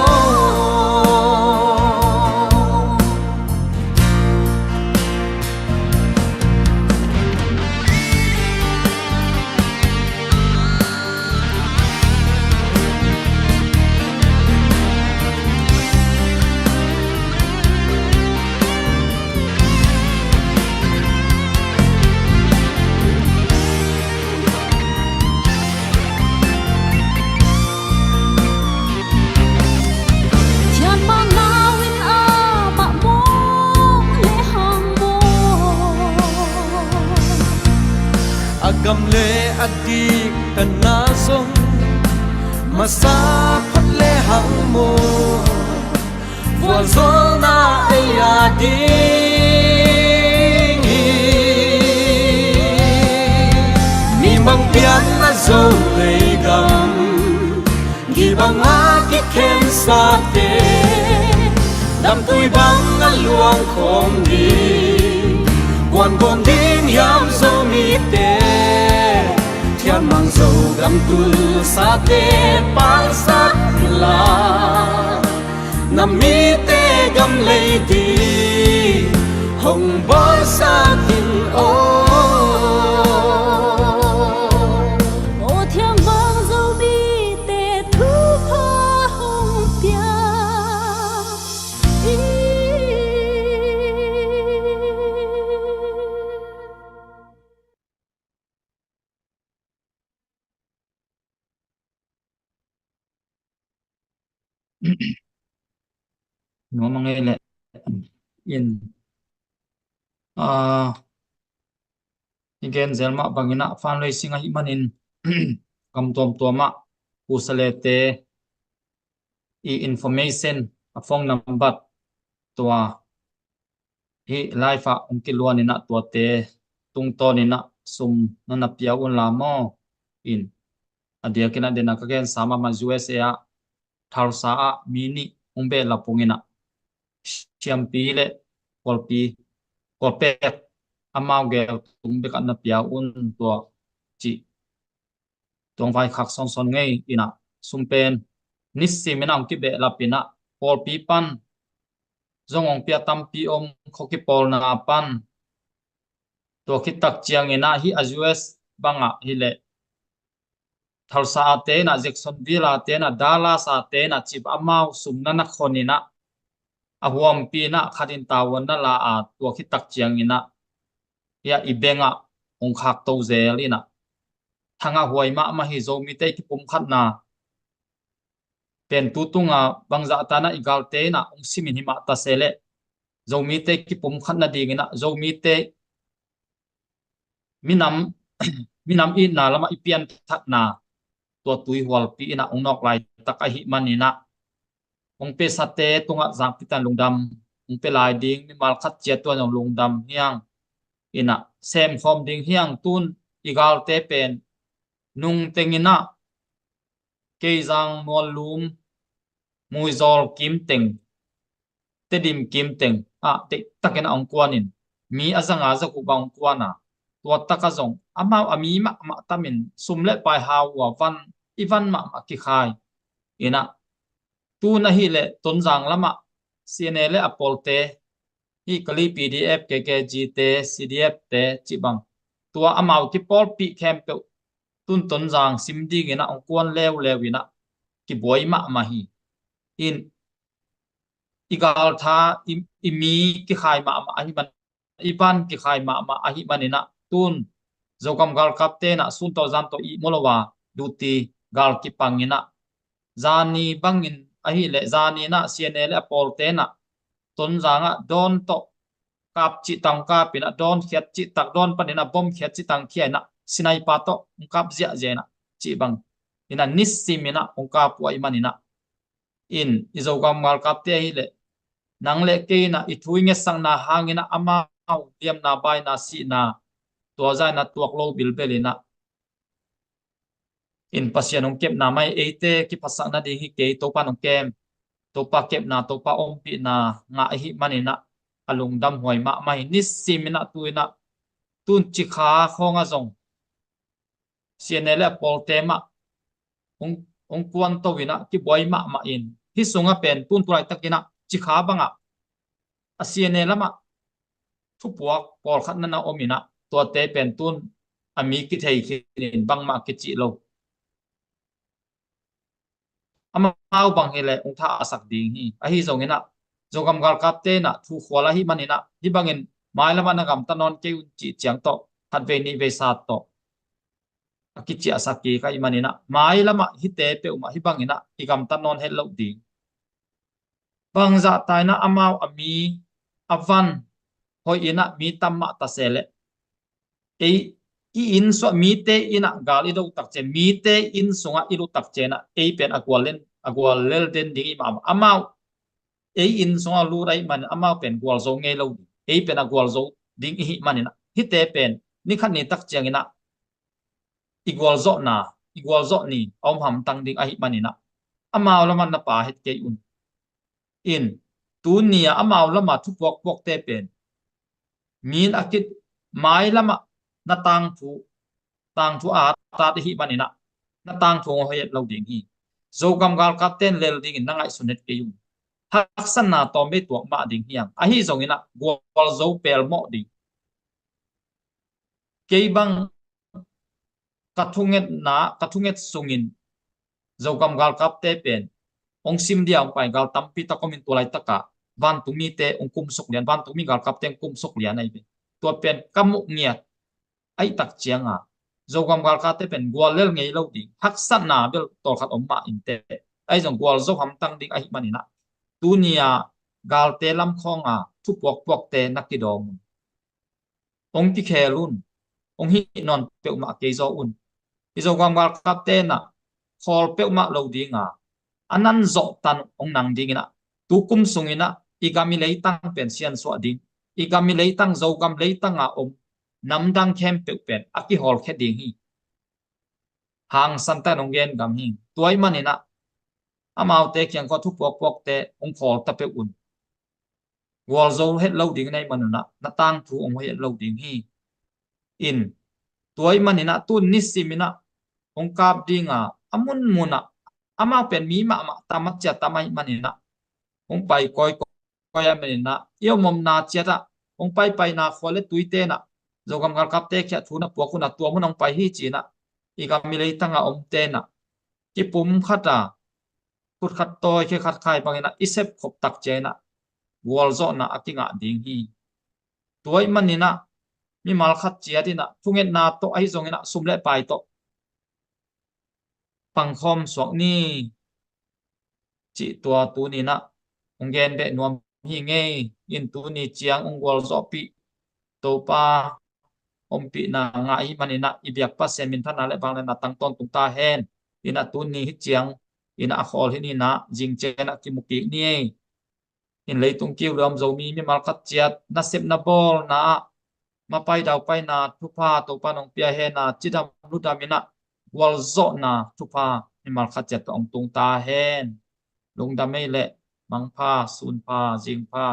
Thian Mang nau in a mah mawk le hang maw, a gam le a dik tanna zong masa phot le hang maw, vualzawlna ei a ding hi. Mi bang pian a Zo leigam, gih banga kikhensate, damtui banga luang khawm ding, kuan gawm ding hiam Zomite, Thian Mang Zogam tulsate pangsak inla, na mite gam lei ding hong bawisak in aw. Aw Thian Mang Zomite thupha hong pia in. Nuam a ngei leh in, ah, i gen zel mah bangin ah Fanlei Sing ahih manin gam tuamtuam ah Pu Salete i information, a phone number, tua hih live ah hong kiluan in ah tuate tungtawn in ah sum na na pia un la maw? In a diakin ah den a ka gensa mahmah U S A ah Tulsa ah mi nih hong behlap ung in ah siampi le Kawlpi, Kawlpek amau gel tung bek ah na pia un tua cih tuang vai khak sawnsawn ngei in ah sum pen nisim in ah hong kibehlap in ah Kawlpi pan zong hong pia tampi om, khua kipawlna pan tua khit tak ciangin ah hih a U S bangah hi leh Tulsa a te in ah, Jacksonville a te in ah, Dallas a te in ah cih amau sum na na khon in ah a huampi in ah khat in tavuan na la a tua khit tak ciangin ah hih a i bank ah hong khak to zel in ah thangah huai mahmah hi. Zomite i kipumkhatna pen tu tungah bangzah ta in ah i galte in ah hong sim in hi mah ta se leh Zomite i kipumkhat nading in ah Zomite minam, minam itna lamah i pianthatna tua tui hualpi in ah hong nawk laitak ahih manin ah hong piasate tungah zakpi tan lungdam, hong pia lai ding mimal khat ciat tua zong lungdam hi hang in ah semkhawm ding hi hang. Tun i galte pen nungteng in ah Keizang, Muallum, Muizawl kim teng, Tedim kim teng ah deihtakin a hong kuanin, mi a zanga zaguk bang hong kuan a, tua taka zong amau a mi mahmah tamin sum le pai hau uh a van, i van mahmah kikhai in ah, tun ahih leh Tonzang lamah C N A le a pawlte, hih Kali P D F, K K G te, C D F te cih bang, tua amau kipawlpih khempeuh tun Tonzang sim dingin ah hong kuan leuleu in ah kibuai mahmah hi. In i galtha, i, i mi kikhai mahmah ahi man, i van kikhai mahmah ahi manin ah tun Zogam galkapte in ah sun tawh zan tawh ihmu lo a duty gal kipang in ah, zani bangin ahih leh zani in ah C N A le a pawlte in ah Tonzang ah dawn tawh kap cih tang kap in ah, dawn khiat cih tak dawn panin ah bom khiat cih tang khia in ah, sniper tawh hong kap ziahziah in ah, cih bang in ah nisim in ah hong kap uh ahih manin ah, in i Zogam galkapte ahih leh nang le kei in ah i thu i ngetsakna hangin ah amau liamna, baina, sihna, tua zah in ah tuak lo bilbel in ah, in Pasian hong kepna mai, eite kiphatsakna ding hi kei, Topa in hong kem, Topa kepna, Topa ompihna ngah ahih manin ah a lungdam huai mahmah hi. Nisim in ah tu in ah tun Cikha khawng ah zong C N A le a pawlte mah hong, hong kuanto in ah kibuai mahmah in, hih sungah pen tun tu laitakin ah Cikha bangah a C N A lamah thupuak pawlkhat na na om in ah, tuate pen tun a mi kithei khin in bangmah kicih lo. Amau bang hi leh hong tha a sak ding hi. Ahi zongin ah Zogam galkapte in ah thu khual ahih manin ah, hih bangin mailamah na gamta nawn kei un cih ciang tawh khatvei nihvei sat tawh a kiciahsak kik ahih manin ah, mailamah hihte peuhmah hih bangin ah i gamta nawn het loh ding. Bangzah ta in ah amau a mi a van hoih in ah mi tam mah ta se leh, ei i inn sungah mite in ah gal i do tak ciang, mite inn sungah i lut tak ciang ah ei pen a gual len, a gual lel den ding i hih mah, amau ei inn sungah lut ahih manin amau pen gualzo ngei lo ding, ei pen a gualzo ding i hih manin ah, hihte pen ni khat ni tak ciangin ah i gualzawhna, i gualzawh ni a om hamtang ding ahih manin ah, amau lamah na pha het kei un. In, tuni a amau lamah thupuakpuakte pen, min a kit mailamah na tangthu, tangthu a tat ahih manin ah, na tangthu hong hoih het lo ding hi. Zogam galkapte in lel dingin na ngaihsun het kei un. Haksatna tawm bei tuak mah ding hi hang. Ahi zongin ah gualzo pelmawh ding. Kei bang ka thungetna, ka thunget sungin Zogam galkapte pen hong sim dia hong pai gal tampi tak om in, tua laitakah vantungmite hong kumsuk lian, vantungmi galkapte hong kumsuk lian ahi ve. Tua pen ka muh ngiat ahih tak ciangin Zogam galkapte pen guallel ngei lo ding, haksatna bel tawlkhat om mah inteh. Ahi zong gualzo hamtang ding ahih manin ah, tuni a galte lam khawng a thupuakpuakte na kidawm un. Hong kikhel un, hong hih nawn peuhmah kei zaw un. I Zogam galkapte in ah khawl peuhmah lo ding a, a nan zawh tan hong nang dingin ah, tu kum sungin ah i gam i leitang pen siansuah ding, i gam i leitang, Zogam leitang a om namdang khempeuh pen a kihawlkhia ding hi. Hangsan tak in hong gen gam hi. Tua ahih manin ah amaute kiang khawng thupuakpuakte hong khawl ta peuh un. Gualzo het lo ding na hih man un ah, na tangthu hong hoih het lo ding hi. In, tua ahih manin ah tun nisimin ah hong kap ding a, a munmun ah, amau pen mi mahmah tam a ciat tam ahih manin ah, hong pai kawikawi ahih manin ah, i om omna ciat ah hong paipaina khua le tuite in ah, Zogam galkapte kiang thu na puak un ah, tua mun hong pai hi ci-in ah, i gam i leitang a omte in ah kipum khat a, khut khat tawi, khe khat khai bangin ah i sep khop tak ciangin ah gualzawhna a kingah ding hi. Tua ahih manin ah mimal khat ciat in ah thungetna tawh ahi zongin ah sum le pai tawh pangkhawm suak ni, cih tua tuni in ah hong gen beh nuam hi ing ei. In, tuni ciang hong gualzawhpih Topa ompihna ngah ahih manin ah i biak Pasian minthanna le vangliatna tang tawntung ta hen. In ah tuni hih ciang in ah a khawl hi ni in ah, zing ciang ah kimu kik ni ei. In, leitung kiu le om Zomi mimal khat ciat nasepna bawlna ah mapai daupaina thupha Topa nong pia hen a, cidam ludam in ah gualzawhna thupha mimal khat ciat tawh hong tung ta hen. Lungdam ei leh, mangpha, sunpha, zingpha,